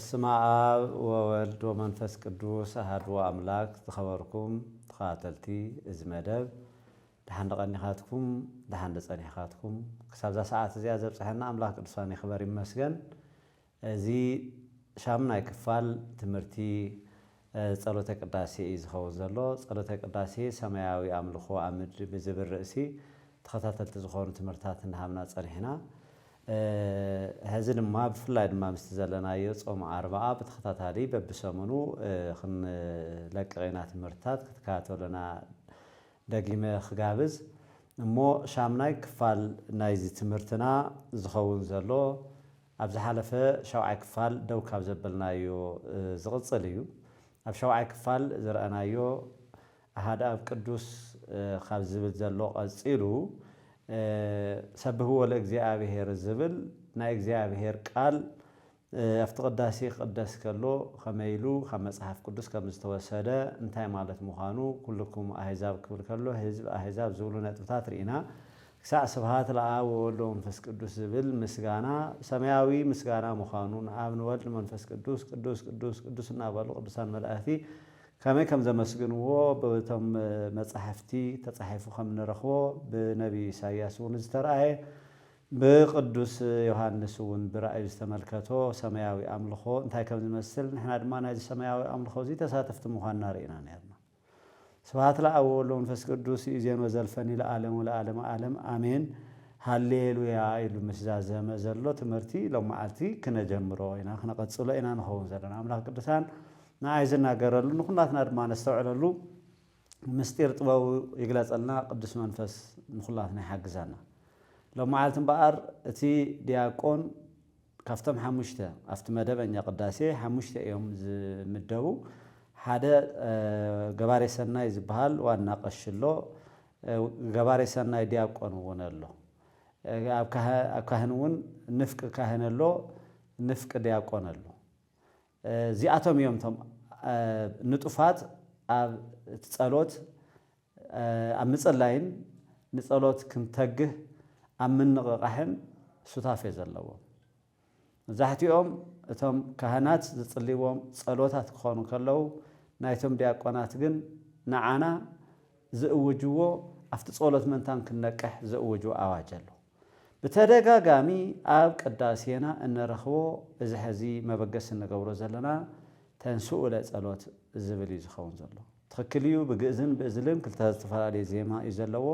ስመ ኣብ ወወልድ ወመንፈስ ቅዱስ ኣሃዱ ኣምላክ። ዝኸበርኩም ተኸታተልቲ እዚ መደብ፣ ደሓን ደቐኒኻትኩም፣ ደሓን ደጸኒሕካትኩም። ክሳብዛ ሰዓት እዚኣ ዘብጽሐና ኣምላኽ ቅዱሳን ይኽበር ይመስገን። እዚ ሻምናይ ክፋል ትምህርቲ፣ እ፣ ጸሎተ ቅዳሴ እዩ ዝኸውን ዘሎ። ጸሎተ ቅዳሴ ሰማያዊ ኣምልኾ ኣብ ምድሪ ብዝብል ርእሲ ተኸታተልቲ ዝኾኑ ትምህርትታት እናሃብና ጸኒሕና። እ፣ ሕዚ ድማ ብፍላይ ድማ ምስቲ ዘለናዮ ጾም ኣርብዓ ብተኸታታሊ በብሰሙኑ፣ እ፣ ክንለቅቕ ኢና ትምህርትታት ክትከታተሉና ደጊመ ክጋብዝ እሞ፣ ሻምናይ ክፋል ናይዚ ትምህርትና ዝኸውን ዘሎ፣ ኣብ ዝሓለፈ ሻውዓይ ክፋል ደው ካብ ዘበልናዮ፣ እ፣ ዝቕጽል እዩ። ኣብ ሻውዓይ ክፋል ዝረኣናዮ ኣሃድ ኣብ ቅዱስ፣ እ፣ ካብ ዝብል ዘሎ ቀጺሉ፣ እ፣ ሰብህዎ ለእግዚኣብሔር ዝብል ናይ እግዚኣብሔር ቃል፣ እ፣ ኣብቲ ቅዳሴ ክቕደስ ከሎ ከመይ ኢሉ ካብ መጽሓፍ ቅዱስ ከም ዝተወሰደ፣ እንታይ ማለት ምዃኑ፣ ኩልኩም ኣህዛብ ክብል ከሎ ህዝብ ኣህዛብ ዝብሉ ነጥብታት ርኢና። ክሳዕ ስብሃት ለኣብ ወወልድ ወመንፈስ ቅዱስ ዝብል ምስጋና ሰማያዊ ምስጋና ምዃኑ፣ ንኣብ ንወልድ ንመንፈስ ቅዱስ ቅዱስ ቅዱስ ቅዱስ እናበሉ ቅዱሳን መላእኽቲ ከመይ ከም ዘመስግንዎ፣ በቶም መጻሕፍቲ ተጻሒፉ ከም ንረኽቦ፣ ብነቢዩ ኢሳይያስ እውን ዝተራእየ፣ ብቅዱስ ዮሃንስ እውን ብራእዩ ዝተመልከቶ ሰማያዊ ኣምልኾ እንታይ ከም ዝመስል፣ ንሕና ድማ ናይዚ ሰማያዊ ኣምልኾ እዚ ተሳተፍቲ ምዃንና ርኢና ነርና። ስብሐት ለአብ ወወልድ ወመንፈስ ቅዱስ፣ ይእዜን ወዘልፈኒ ለዓለሙ ለዓለመ ዓለም፣ ኣሜን። ሃሌሉያ ኢሉ ምስ ዛዘመ ዘሎ ትምህርቲ ሎም መዓልቲ ክነጀምሮ ኢና፣ ክነቐጽሎ ኢና ንኸውን ዘለና። ኣምላኽ ቅዱሳን ንዓይ ዝናገረሉ፣ ንኹናትና ድማ ነስተውዕለሉ፣ ምስጢር ጥበቡ ይግለጸልና፣ ቅዱስ መንፈስ ንኹላትና ይሓግዘና። ሎም መዓልቲ እምበኣር እቲ ዲያቆን ካብቶም ሓሙሽተ፣ ኣብቲ መደበኛ ቅዳሴ ሓሙሽተ እዮም ዝምደቡ። ሓደ፣ እ፣ ገባሬ ሰናይ ዝበሃል ዋና ቀሺ ኣሎ። እ፣ ገባሬ ሰናይ ዲያቆን እውን ኣሎ። እ፣ ኣብ ካህ-፣ ኣብ ካህን እውን ንፍቂ ካህን ኣሎ፣ ንፍቂ ዲያቆን ኣሎ። እ፣ እዚኣቶም እዮም እቶም፣ እ፣ ንጡፋት ኣብ እቲ ጸሎት፣ እ፣ ኣብ ምጽላይን ንጸሎት ክንተግህ ኣብ ምንቕቓሕን ሱታፌ ዘለዎም። መብዛሕትኦም እቶም ካህናት ዝጽልይዎም ጸሎታት ክኾኑ ከለዉ፣ ናይቶም ዲያቆናት ግን ንዓና ዝእውጅዎ፣ ኣብቲ ጸሎት ምእንታን ክንነቅሕ ዘእውጅዎ ኣዋጅ ኣሎ። ብተደጋጋሚ ኣብ ቅዳሴና እንረኽቦ፣ እዚ ሕዚ መበገሲ እንገብሮ ዘለና፣ ተንስኡ ለጸሎት ዝብል እዩ ዝኸውን ዘሎ። ትኽክል እዩ፣ ብግእዝን ብእዝልን ክልተ ዝተፈላለየ ዜማ እዩ ዘለዎ።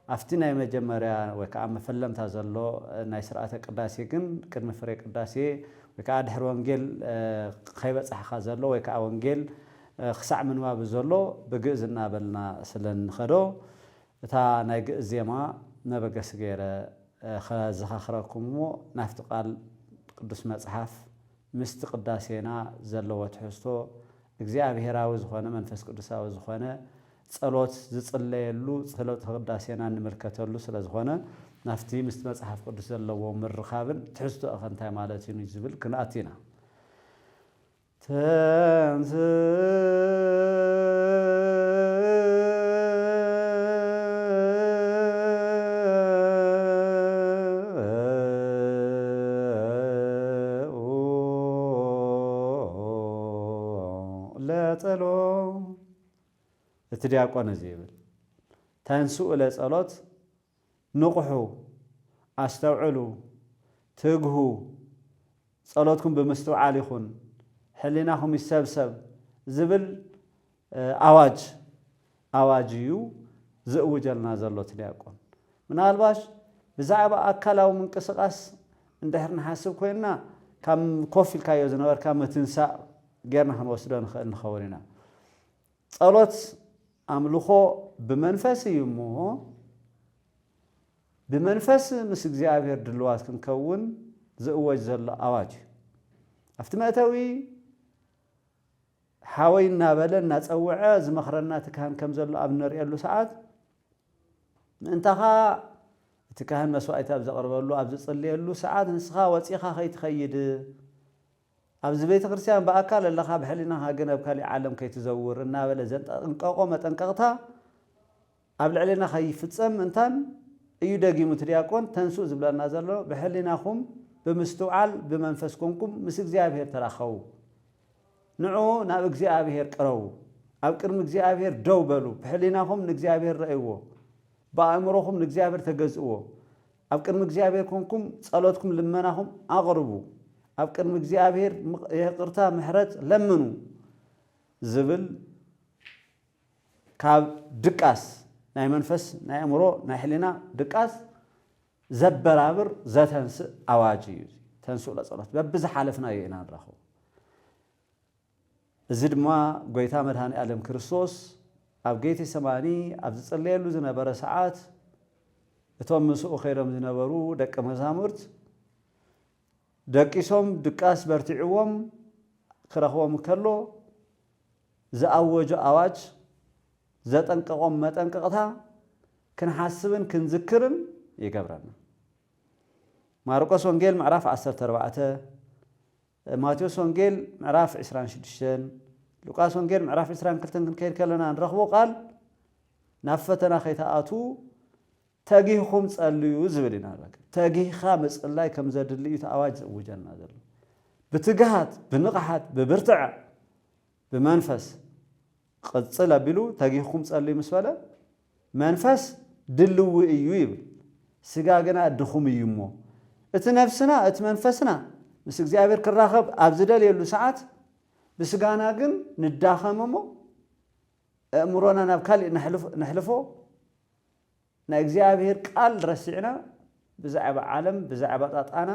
ኣብቲ ናይ መጀመርያ ወይ ከዓ መፈለምታ ዘሎ ናይ ስርዓተ ቅዳሴ ግን፣ ቅድሚ ፍሬ ቅዳሴ ወይ ከዓ ድሕሪ ወንጌል፣ እ፣ ከይበጻሕካ ዘሎ ወይ ከዓ ወንጌል፣ እ፣ ክሳዕ ምንባብ ዘሎ ብግእዝ እናበልና ስለ እንኸዶ፣ እታ ናይ ግእዝ ዜማ መበገሲ ገይረ፣ እ፣ ኸዘኻኽረኩም እሞ፣ ናብቲ ቃል ቅዱስ መጽሓፍ ምስቲ ቅዳሴና ዘለዎ ትሕዝቶ፣ እግዚኣብሄራዊ ዝኾነ መንፈስ ቅዱሳዊ ዝኾነ ጸሎት ዝጽለየሉ ጸሎተ ቅዳሴና እንምልከተሉ ስለ ዝኾነ፣ ናብቲ ምስቲ መጽሓፍ ቅዱስ ዘለዎ ምርኻብን ትሕዝቶ ኸ እንታይ ማለት እዩ ዝብል ክንኣቱ ኢና። ተንስ ለጸሎ እቲ ዲያቆን እዚ ይብል። ተንስኡ ለጸሎት፣ ንቕሑ፣ ኣስተውዕሉ፣ ትግሁ፣ ጸሎትኩም ብምስትውዓል ይኹን፣ ሕሊናኹም ይሰብሰብ ዝብል፣ እ፣ ኣዋጅ፣ ኣዋጅ እዩ ዝእውጀልና ዘሎ እቲ ዲያቆን። ምናልባሽ ብዛዕባ ኣካላዊ ምንቅስቓስ እንድሕር ንሓስብ ኮይንና፣ ካብ ኮፍ ኢልካዮ ዝነበርካ ምትንሳእ ጌርና ክንወስዶ ንኽእል ንኸውን ኢና። ጸሎት ኣምልኾ ብመንፈስ እዩ እሞ፣ ብመንፈስ ምስ እግዚኣብሔር ድልዋት ክንከውን ዝእወጅ ዘሎ ኣዋጅ እዩ። ኣብቲ መእተዊ ሓወይ እናበለ እናጸውዐ ዝመኽረና እቲ ካህን ከም ዘሎ ኣብ እንርእየሉ ሰዓት፣ ምእንታኻ እቲ ካህን መስዋዕቲ ኣብ ዘቕርበሉ፣ ኣብ ዝጽልየሉ ሰዓት፣ ንስኻ ወጺኻ ከይትኸይድ፣ ኣብዚ ቤተ ክርስቲያን ብኣካል ኣለኻ፣ ብሕሊናኻ ግን ኣብ ካሊእ ዓለም ከይትዘውር እናበለ ዘጠንቀቖ መጠንቀቕታ ኣብ ልዕሌና ከይፍጸም ምእንታን እዩ ደጊሙ እቲ ዲያቆን ተንስኡ ዝብለና ዘሎ። ብሕሊናኹም ብምስትውዓል ብመንፈስ ኮንኩም ምስ እግዚኣብሔር ተራኸቡ። ንዑ ናብ እግዚኣብሔር ቅረቡ። ኣብ ቅድሚ እግዚኣብሔር ደው በሉ። ብሕሊናኹም ንእግዚኣብሔር ረእይዎ። ብኣእምሮኹም ንእግዚኣብሔር ተገዝእዎ። ኣብ ቅድሚ እግዚኣብሔር ኮንኩም ጸሎትኩም ልመናኹም ኣቕርቡ። ኣብ ቅድሚ እግዚኣብሔር ምቕ-፣ ይቕርታ ምሕረት ለምኑ ዝብል ካብ ድቃስ ናይ መንፈስ፣ ናይ ኣእምሮ፣ ናይ ሕሊና ድቃስ ዘበራብር፣ ዘተንስእ ኣዋጅ እዩ። ተንስኡ ለጸሎት በብዝሓለፍናዮ ኢና ንረኽቦ። እዚ ድማ ጎይታ መድኃኔ ዓለም ክርስቶስ ኣብ ጌቴሰማኒ ኣብ ዝጽለየሉ ዝነበረ ሰዓት እቶም ምስኡ ከይዶም ዝነበሩ ደቀ መዛሙርት ደቂሶም ድቃስ በርቲዕዎም ክረኽቦም ከሎ ዝኣወጆ ኣዋጅ ዘጠንቀቖም መጠንቀቕታ ክንሓስብን ክንዝክርን ይገብረና። ማርቆስ ወንጌል ምዕራፍ ዓሰርተ ኣርባዕተ፣ ማቴዎስ ወንጌል ምዕራፍ ዕስራን ሽዱሽተን፣ ሉቃስ ወንጌል ምዕራፍ ዕስራን ክልተን ክንከይድ ከለና ንረኽቦ ቃል ናብ ፈተና ከይትኣትዉ ተጊህኹም ጸልዩ ዝብል ኢና ንረክብ። ተጊህኻ ምጽላይ ከም ዘድሊ እዩ እቲ ኣዋጅ ዘእውጀልና ዘሎ። ብትግሃት፣ ብንቕሓት፣ ብብርትዐ፣ ብመንፈስ ቅጽል ኣቢሉ ተጊህኹም ጸልዩ ምስ በለ መንፈስ ድልዊ እዩ ይብል፣ ስጋ ግና ድኹም እዩ እሞ። እቲ ነፍስና፣ እቲ መንፈስና ምስ እግዚኣብሔር ክራኸብ ኣብ ዝደልየሉ ሰዓት ብስጋና ግን ንዳኸም እሞ ኣእምሮና ናብ ካሊእ ነሕልፍ-፣ ነሕልፎ። ናይ እግዚኣብሔር ቃል ረሲዕና ብዛዕባ ዓለም፣ ብዛዕባ ጣጣና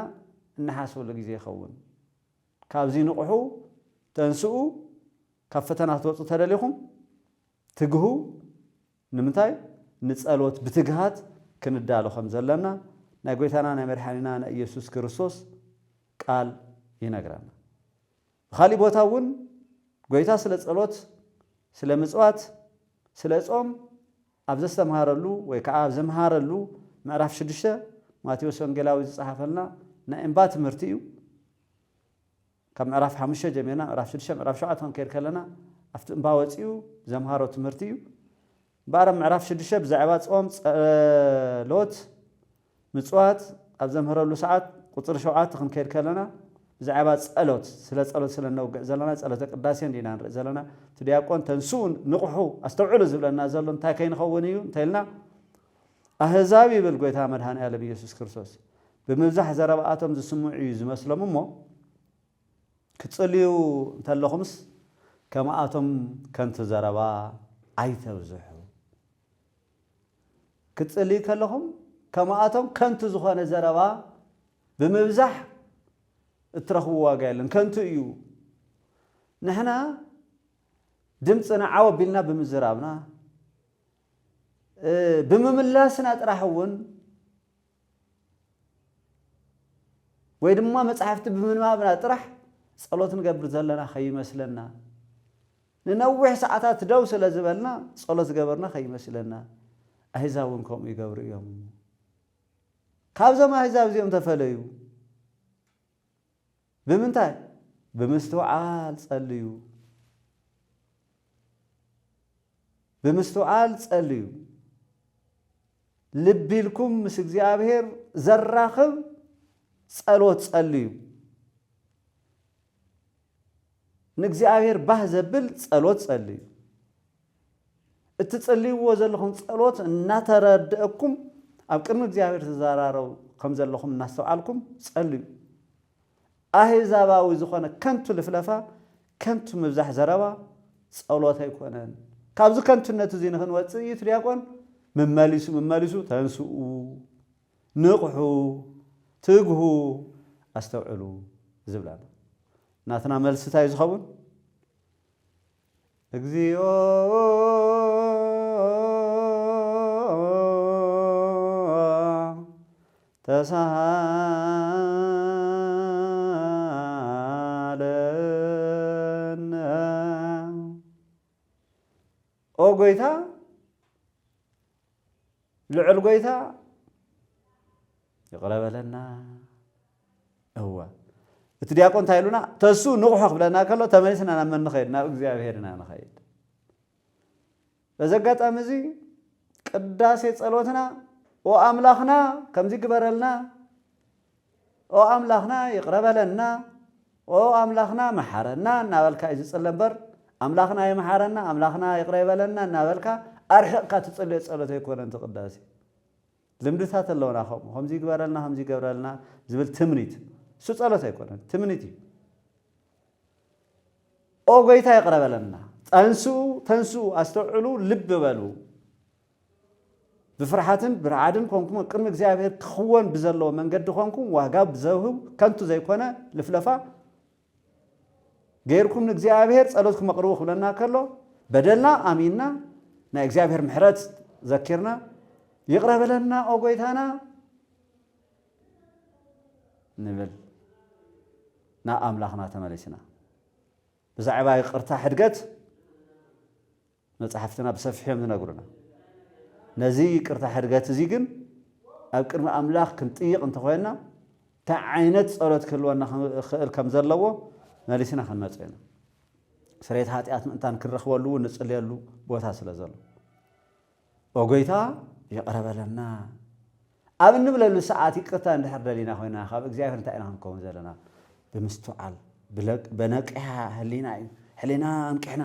እንሓስበሉ ግዜ ይኸውን። ካብዚ ንቕሑ፣ ተንስኡ፣ ካብ ፈተና ክትወፁ ተደሊኹም ትግሁ። ንምንታይ? ንጸሎት ብትግሃት ክንዳሎ ከም ዘለና ናይ ጎይታና ናይ መድሓኒና ናይ ኢየሱስ ክርስቶስ ቃል ይነግረና። ብኻሊእ ቦታ እውን ጎይታ ስለ ጸሎት፣ ስለ ምጽዋት፣ ስለ ጾም ኣብ ዘስተምሃረሉ ወይ ከዓ ኣብ ዘምሃረሉ ምዕራፍ ሽዱሽተ ማቴዎስ ወንጌላዊ ዝጸሓፈልና ናይ እምባ ትምህርቲ እዩ። ካብ ምዕራፍ ሓሙሽተ ጀሚርና ምዕራፍ ሽዱሽተ፣ ምዕራፍ ሸውዓተ ክንከይድ ከለና ኣብቲ እምባ ወጺኡ ዘምሃሮ ትምህርቲ እዩ። እምበኣር ኣብ ምዕራፍ ሽዱሽተ ብዛዕባ ጾም፣ ጸሎት፣ ምጽዋት ኣብ ዘምህረሉ ሰዓት ቁጽሪ ሸውዓተ ክንከይድ ከለና ብዛዕባ ጸሎት፣ ስለ ጸሎት ስለ እነውግዕ ዘለና ጸሎተ ቅዳሴ እንዲና ንርኢ ዘለና። እቲ ዲያቆን "ተንስኡ፣ ንቕሑ፣ ኣስተውዕሉ" ዝብለና ዘሎ እንታይ ከይንኸውን እዩ እንተኢልና፣ ኣህዛብ ይብል ጎይታ መድኃኔ ዓለም ኢየሱስ ክርስቶስ ብምብዛሕ ዘረባኣቶም ዝስምዑ እዩ ዝመስሎም እሞ፣ ክትጽልዩ እንተለኹምስ ከምኣቶም ከንቱ ዘረባ ኣይተብዝሑ። ክትጽልዩ ከለኹም ከምኣቶም ከንቱ ዝኾነ ዘረባ ብምብዛሕ እትረኽቡ ዋጋ የለን፣ ከንቱ እዩ። ንሕና ድምፅና ዓው ኣቢልና ብምዝራብና፣ እ፣ ብምምላስና ጥራሕ እውን ወይ ድማ መጻሕፍቲ ብምንባብና ጥራሕ ጸሎት ንገብር ዘለና ከይመስለና። ንነዊሕ ሰዓታት ደው ስለ ዝበልና ጸሎት ዝገበርና ከይመስለና። ኣህዛብ እውን ከምኡ ይገብሩ እዮም። ካብዞም ኣህዛብ እዚኦም ተፈለዩ። ብምንታይ? ብምስትውዓል ጸልዩ። ብምስትውዓል ጸልዩ። ልቢ ኢልኩም ምስ እግዚኣብሔር ዘራኽብ ጸሎት ጸልዩ። ንእግዚኣብሔር ባህ ዘብል ጸሎት ጸልዩ። እትጽልይዎ ዘለኹም ጸሎት እናተረድአኩም ኣብ ቅድሚ እግዚኣብሔር ትዘራረቡ ከም ዘለኹም እናስተውዓልኩም ጸልዩ። ኣህዛባዊ ዝኾነ ከንቱ ልፍለፋ፣ ከንቱ ምብዛሕ ዘረባ ጸሎት ኣይኮነን። ካብዚ ከንቱነት እዚ ንኽንወጽእ እዩ እቲ ዲያቆን መመሊሱ መመሊሱ "ተንስኡ፣ ንቕሑ፣ ትግሁ፣ ኣስተውዕሉ" ዝብለና። ናትና መልሲ እንታይ እዩ ዝኸውን? "እግዚኦ ተሳሃለነ" ኦ ጎይታ፣ ልዑል ጎይታ፣ ይቕረ በለና። እወ። እቲ ዲያቆን እንታይ ኢሉና? "ተንስኡ ንቕሑ" ክብለና ከሎ፣ ተመሊስና ናብ መን ንኸይድ? ናብ እግዚኣብሔር ኢና ንኸይድ። በዚ ኣጋጣሚ እዚ፣ ቅዳሴ ጸሎትና፣ "ኦ ኣምላኽና፣ ከምዚ ግበረልና፣ ኦ ኣምላኽና ይቕረ በለና፣ ኦ ኣምላኽና መሓረና እናበልካ እዩ ዝጽለ እምበር፣ ኣምላኽና ይምሓረና፣ ኣምላኽና ይቕረ ይበለና እናበልካ ኣርሒቕካ ትጽልዮ ጸሎት ኣይኮነን እቲ ቅዳሴ። ልምድታት ኣለውና ከምኡ፣ ከምዚ ይግበረልና፣ ከምዚ ይገብረልና ዝብል ትምኒት። እሱ ጸሎት ኣይኮነን፣ ትምኒት እዩ። ኦ ጎይታ ይቕረ በለና። ተንስኡ፣ ተንስኡ፣ ኣስተውዕሉ፣ ልቢ በሉ። ብፍርሓትን ብርዓድን ኮንኩም ቅድሚ እግዚኣብሔር ክኽወን ብዘለዎ መንገዲ ኮንኩም ዋጋ ብዘውህብ ከንቱ ዘይኮነ ልፍለፋ ገይርኩም ንእግዚኣብሔር ጸሎትኩም ኣቕርቡ ክብለና ከሎ፣ በደልና ኣሚንና ናይ እግዚኣብሔር ምሕረት ዘኪርና፣ ይቕረ በለና ኦ ጎይታና ንብል፣ ናብ ኣምላኽና ተመሊስና። ብዛዕባ ይቕርታ ሕድገት መጻሕፍትና ብሰፊሑ እዮም ዝነግሩና። ነዚ ይቅርታ ሕድገት እዚ ግን ኣብ ቅድሚ ኣምላኽ ክንጥይቕ እንተኾይንና፣ እንታይ ዓይነት ጸሎት ክህልወና ክኽእል ከም ዘለዎ መሊስና ክንመጽእ ኢና። ስርየት ሓጢኣት ምእንታን ክንረኽበሉ እውን ንጽልየሉ ቦታ ስለ ዘሎ። ኦ ጎይታ፣ ይቕረ በለና። ኣብ እንብለሉ ሰዓት ይቅርታ እንድሕር ደሊና ኮይና፣ ካብ እግዚኣብሔር እንታይ ኢና ክንከውን ዘለና? ብምስትውዓል፣ ብለቅ-፣ በነቂሓ ህሊና እዩ። ሕሊና ኣንቂሕና፣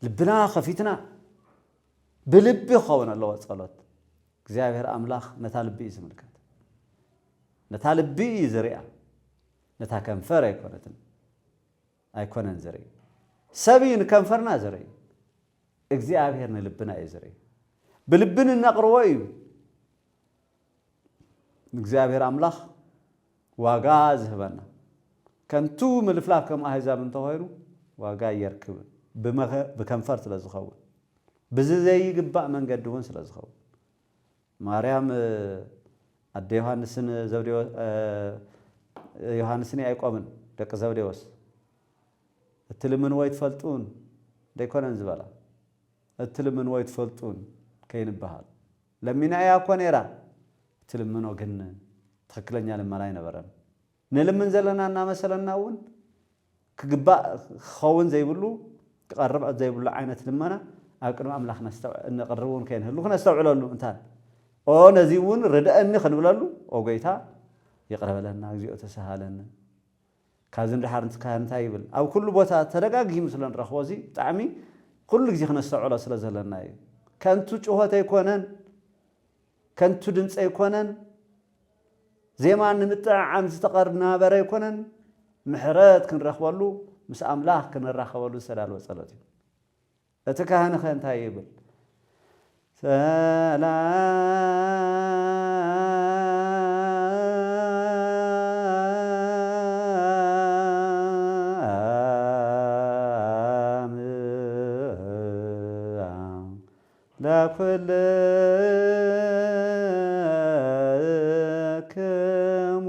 ልብና ከፊትና፣ ብልቢ ክኸውን ኣለዎ ጸሎት። እግዚኣብሔር ኣምላኽ ነታ ልቢ እዩ ዝምልከት። ነታ ልቢ እዩ ዝሪኣ። ነታ ከንፈር ኣይኮነትን፣ ኣይኮነን ዝርኢ። ሰብ እዩ ንከንፈርና ዝርኢ። እግዚኣብሔር ንልብና እዩ ዝርኢ። ብልቢ ንነቕርቦ እዩ እግዚኣብሔር ኣምላኽ ዋጋ ዝህበና። ከንቱ ምልፍላፍ ከም ኣህዛብ እንተኾይኑ ዋጋ የርክብን። ብመኸ-፣ ብከንፈር ስለ ዝኸውን፣ ብዚ ዘይግባእ መንገዲ እውን ስለ ዝኸውን። ማርያም፣ ኣደ ዮሃንስን ዘብዴዎ-፣ እ፣ ዮሃንስን ያዕቆብን ደቂ ዘብዴዎስ፣ "እትልምንዎ ኣይትፈልጡን ዶ ኣይኮነን ዝበላ?" "እትልምንዎ ኣይትፈልጡን" ከይንበሃል። ለሚናያ እኮ ነይራ፣ እትልምኖ ግን ትኽክለኛ ልመና ኣይነበረን። ንልምን ዘለና እናመሰለና እውን ክግባእ ክኸውን ዘይብሉ፣ ክቐርብ ዘይብሉ ዓይነት ልመና ኣብ ቅድሚ ኣምላኽ ነስተው-፣ እንቕርብ እውን ከይንህሉ ክነስተውዕለሉ። እንታይ? ኦ፣ ነዚ እውን ርድአኒ ክንብለሉ፣ "ኦ ጎይታ፣ ይቕረ በለና፣ እግዚኦ ተሳሃለኒ።" ካብዚ ንድሓር እንትካን እንታይ ይብል? ኣብ ኩሉ ቦታ ተደጋጊሙ ስለ ንረኽቦ፣ እዚ ብጣዕሚ ኩሉ ግዜ ክነስተውዕሎ ስለ ዘለና እዩ። ከንቱ ጩኸት ኣይኮነን፣ ከንቱ ድምፂ ኣይኮነን፣ ዜማ ንምጥዕዓም ዝተቐናበረ ኣይኮነን። ምሕረት ክንረኽበሉ፣ ምስ ኣምላኽ ክንራኸበሉ ዝተዳለወ ጸሎት እዩ። እቲ ካህንኸ እንታይ ይብል? ሰላም ለኩልክሙ፣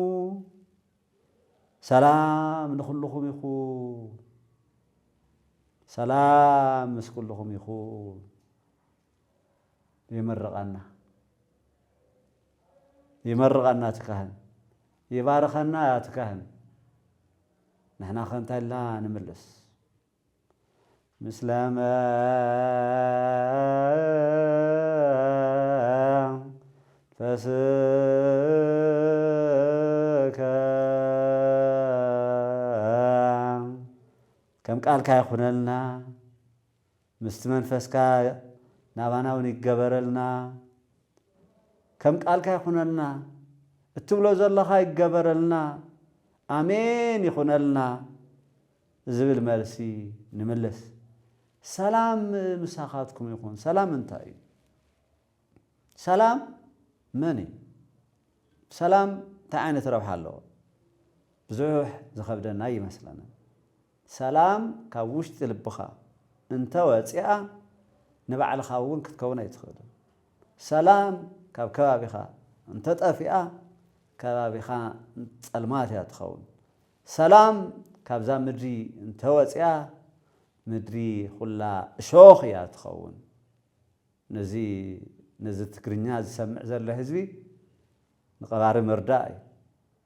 ሰላም ንኹልኹም ይኹን፣ ሰላም ምስ ኩልኹም ይኹን። ይምርቐና፣ ይመርቐና እቲ ካህን፣ ይባርኸና እቲ ካህን። ንሕና ከ እንታይ ኢልና ንምልስ? ምስለ መንፈስከ፣ ከም ቃልካ ይኹነልና፣ ምስቲ መንፈስካ ናባና እውን ይገበረልና። ከም ቃልካ ይኹነልና፣ እትብሎ ዘለኻ ይገበረልና፣ ኣሜን ይኹነልና ዝብል መልሲ ንምልስ። ሰላም ምሳኻትኩም ይኹን። ሰላም እንታይ እዩ? ሰላም መን እዩ? ሰላም እንታይ ዓይነት ረብሓ ኣለዎ? ብዙሕ ዝኸብደና ይመስለና። ሰላም ካብ ውሽጢ ልብኻ እንተ ወፂኣ፣ ንባዕልኻ እውን ክትከውን ኣይትኽእልን። ሰላም ካብ ከባቢኻ እንተ ጠፊኣ፣ ከባቢኻ ጸልማት እያ ትኸውን። ሰላም ካብዛ ምድሪ እንተ ወፂኣ፣ ምድሪ ኹላ እሾኽ እያ ትኸውን። ነዚ፣ ነዚ ትግርኛ ዝሰምዕ ዘሎ ህዝቢ ንቐባሪ ምርዳእ እዩ።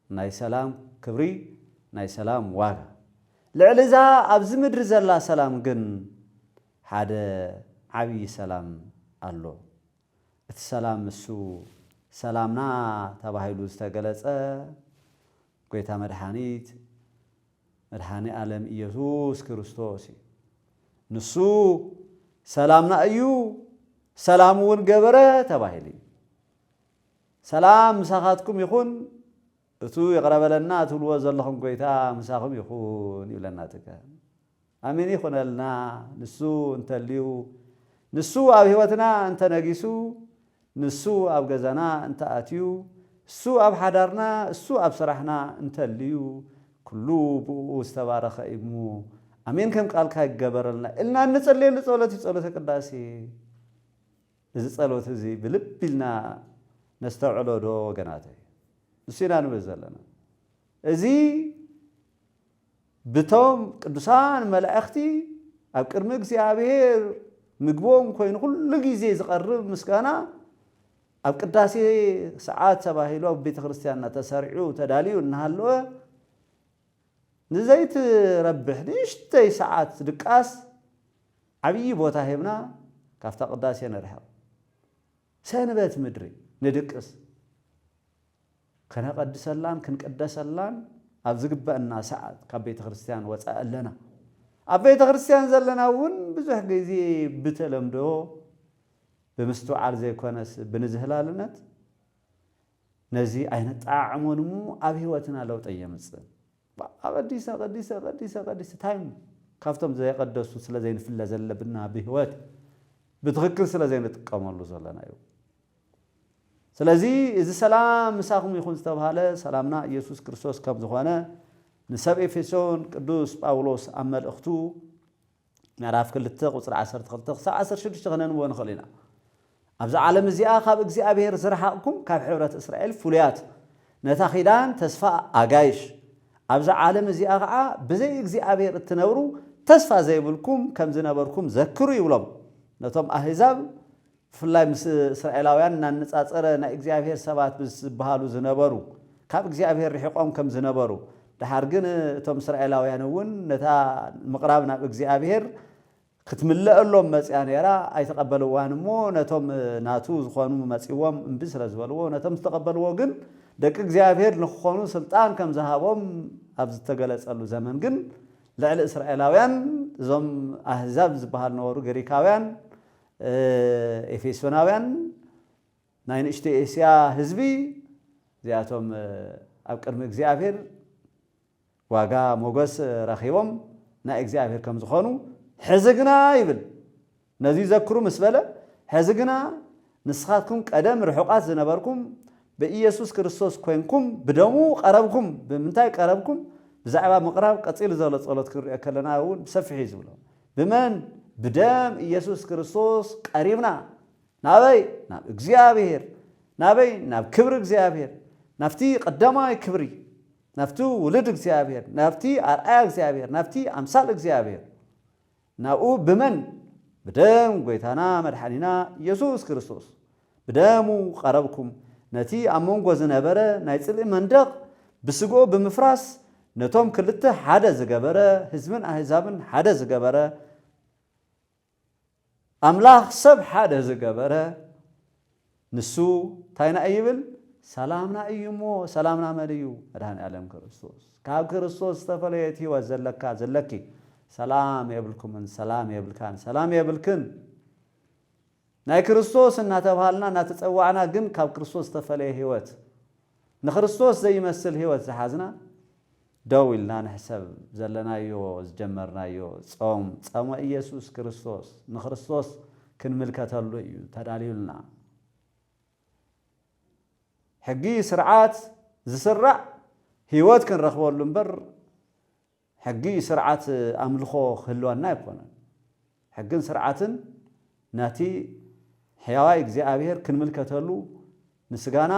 ናይ ሰላም ክብሪ፣ ናይ ሰላም ዋጋ። ልዕሊ እዛ ኣብዚ ምድሪ ዘላ ሰላም ግን ሓደ ዓብዪ ሰላም ኣሎ። እቲ ሰላም እሱ ሰላምና ተባሂሉ ዝተገለጸ ጎይታ መድሓኒት መድሓኒ ዓለም ኢየሱስ ክርስቶስ እዩ። ንሱ ሰላምና እዩ፣ ሰላም እውን ገበረ ተባሂሉ እዩ። ሰላም ምሳኻትኩም ይኹን፣ እቱ ይቕረ በለና ትብልዎ ዘለኹም ጎይታ ምሳኹም ይኹን ይብለና ትከ ኣሜን ይኹነልና። ንሱ እንተልዩ፣ ንሱ ኣብ ህይወትና እንተነጊሱ፣ ንሱ ኣብ ገዛና እንተኣትዩ፣ እሱ ኣብ ሓዳርና፣ እሱ ኣብ ስራሕና እንተልዩ፣ ኩሉ ብኡ ዝተባረኸ እዩ እሞ ኣሜን ከም ቃልካ ይገበረልና ኢልና እንጸልየሉ ጸሎት እዩ ጸሎተ ቅዳሴ። እዚ ጸሎት እዚ ብልቢ ኢልና ነስተውዕሎ ዶ ወገናተይ? ንሱ ኢና ንብል ዘለና። እዚ ብቶም ቅዱሳን መላእኽቲ ኣብ ቅድሚ እግዚኣብሔር ምግቦም ኮይኑ ኩሉ ግዜ ዝቐርብ ምስጋና ኣብ ቅዳሴ ሰዓት ተባሂሉ ኣብ ቤተ ክርስቲያንና ተሰሪዑ ተዳልዩ እናሃለወ ንዘይትረብሕ ንእሽተይ ሰዓት ድቃስ ዓብዪ ቦታ ሂብና ካብታ ቅዳሴ ንርሕቕ። ሰንበት ምድሪ ንድቅስ። ከነቐድሰላን ክንቅደሰላን ኣብ ዝግበአና ሰዓት ካብ ቤተ ክርስቲያን ወፃኢ ኣለና። ኣብ ቤተ ክርስቲያን ዘለና እውን ብዙሕ ግዜ ብተለምዶ ብምስትውዓል ዘይኮነስ ብንዝህላልነት ነዚ ኣይነጠዓዕሞን እሞ ኣብ ህይወትና ለውጢ የምፅእ። ኣቐዲሰ፣ ቀዲሰ፣ ቀዲሰ፣ ቀዲሰ፣ ታይም ካብቶም ዘየቐደሱ ስለ ዘይንፍለ ዘለብና ብህይወት ብትኽክል ስለ ዘይንጥቀመሉ ዘለና እዩ። ስለዚ እዚ ሰላም ምሳኹም ይኹን ዝተባሃለ ሰላምና ኢየሱስ ክርስቶስ ከም ዝኾነ ንሰብ ኤፌሶን ቅዱስ ጳውሎስ ኣብ መልእኽቱ ምዕራፍ ክልተ ቁጽሪ ዓሰርተ ክልተ ክሳብ ዓሰርተ ሽዱሽተ ክነንብቦ ንኽእል ኢና። ኣብዛ ዓለም እዚኣ ካብ እግዚኣብሔር ዝረሓቕኩም፣ ካብ ሕብረት እስራኤል ፍሉያት፣ ነታ ኪዳን ተስፋ ኣጋይሽ፣ ኣብዛ ዓለም እዚኣ ኸዓ ብዘይ እግዚኣብሔር እትነብሩ ተስፋ ዘይብልኩም ከም ዝነበርኩም ዘክሩ ይብሎም። ነቶም ኣህዛብ ብፍላይ ምስ እስራኤላውያን እናነጻጸረ ናይ እግዚኣብሔር ሰባት ምስ ዝበሃሉ ዝነበሩ ካብ እግዚኣብሔር ርሒቖም ከም ዝነበሩ፣ ደሓር ግን እቶም እስራኤላውያን እውን ነታ ምቕራብ ናብ እግዚኣብሔር ክትምለአሎም መጽያ ነይራ፣ ኣይተቐበልዋን እሞ ነቶም ናቱ ዝኾኑ መጺዎም እምቢ ስለ ዝበልዎ፣ ነቶም ዝተቐበልዎ ግን ደቂ እግዚኣብሔር ንክኾኑ ስልጣን ከም ዝሃቦም ኣብ ዝተገለጸሉ ዘመን ግን ልዕሊ እስራኤላውያን እዞም ኣህዛብ ዝበሃል ነበሩ፣ ግሪካውያን፣ ኤፌሶናውያን፣ ናይ ንእሽቶ ኤስያ ህዝቢ እዚኣቶም ኣብ ቅድሚ እግዚኣብሔር ዋጋ ሞገስ ረኺቦም ናይ እግዚኣብሔር ከም ዝኾኑ ሕዚ ግና ይብል። ነዚ ዘክሩ ምስ በለ ሕዚ ግና ንስኻትኩም ቀደም ርሑቓት ዝነበርኩም ብኢየሱስ ክርስቶስ ኮንኩም ብደሙ ቀረብኩም። ብምንታይ ቀረብኩም? ብዛዕባ ምቕራብ ቀጺሉ ዘሎ ጸሎት ክንሪኦ ከለና እውን ብሰፊሑ እዩ ዝብሎ። ብመን? ብደም ኢየሱስ ክርስቶስ ቀሪብና። ናበይ? ናብ እግዚኣብሔር። ናበይ? ናብ ክብሪ እግዚኣብሔር፣ ናብቲ ቀዳማይ ክብሪ፣ ናብቲ ውሉድ እግዚኣብሔር፣ ናብቲ ኣርኣያ እግዚኣብሔር፣ ናብቲ ኣምሳል እግዚኣብሔር። ናብኡ ብመን? ብደም ጎይታና መድሓኒና ኢየሱስ ክርስቶስ። ብደሙ ቀረብኩም። ነቲ ኣብ መንጎ ዝነበረ ናይ ጽልኢ መንደቕ ብስግኡ ብምፍራስ ነቶም ክልተ ሓደ ዝገበረ፣ ህዝብን ኣህዛብን ሓደ ዝገበረ፣ ኣምላኽ ሰብ ሓደ ዝገበረ ንሱ እንታይና እዩ ይብል? ሰላምና እዩ እሞ፣ ሰላምና መን እዩ? መድኃኔ ዓለም ክርስቶስ። ካብ ክርስቶስ ዝተፈለየት ህይወት ዘለካ ዘለኪ ሰላም የብልኩምን፣ ሰላም የብልካን፣ ሰላም የብልክን። ናይ ክርስቶስ እናተባሃልና እናተጸዋዕና ግን ካብ ክርስቶስ ዝተፈለየ ህይወት፣ ንክርስቶስ ዘይመስል ህይወት ዝሓዝና ደው ኢልና ንሕሰብ። ዘለናዮ ዝጀመርናዮ ጾም፣ ጾመ ኢየሱስ ክርስቶስ፣ ንክርስቶስ ክንምልከተሉ እዩ ተዳልዩልና። ሕጊ ስርዓት ዝስራዕ ህይወት ክንረኽበሉ እምበር ሕጊ ስርዓት ኣምልኾ ክህልወና ኣይኮነን። ሕግን ስርዓትን ነቲ ሕያዋይ እግዚኣብሔር ክንምልከተሉ ንስጋና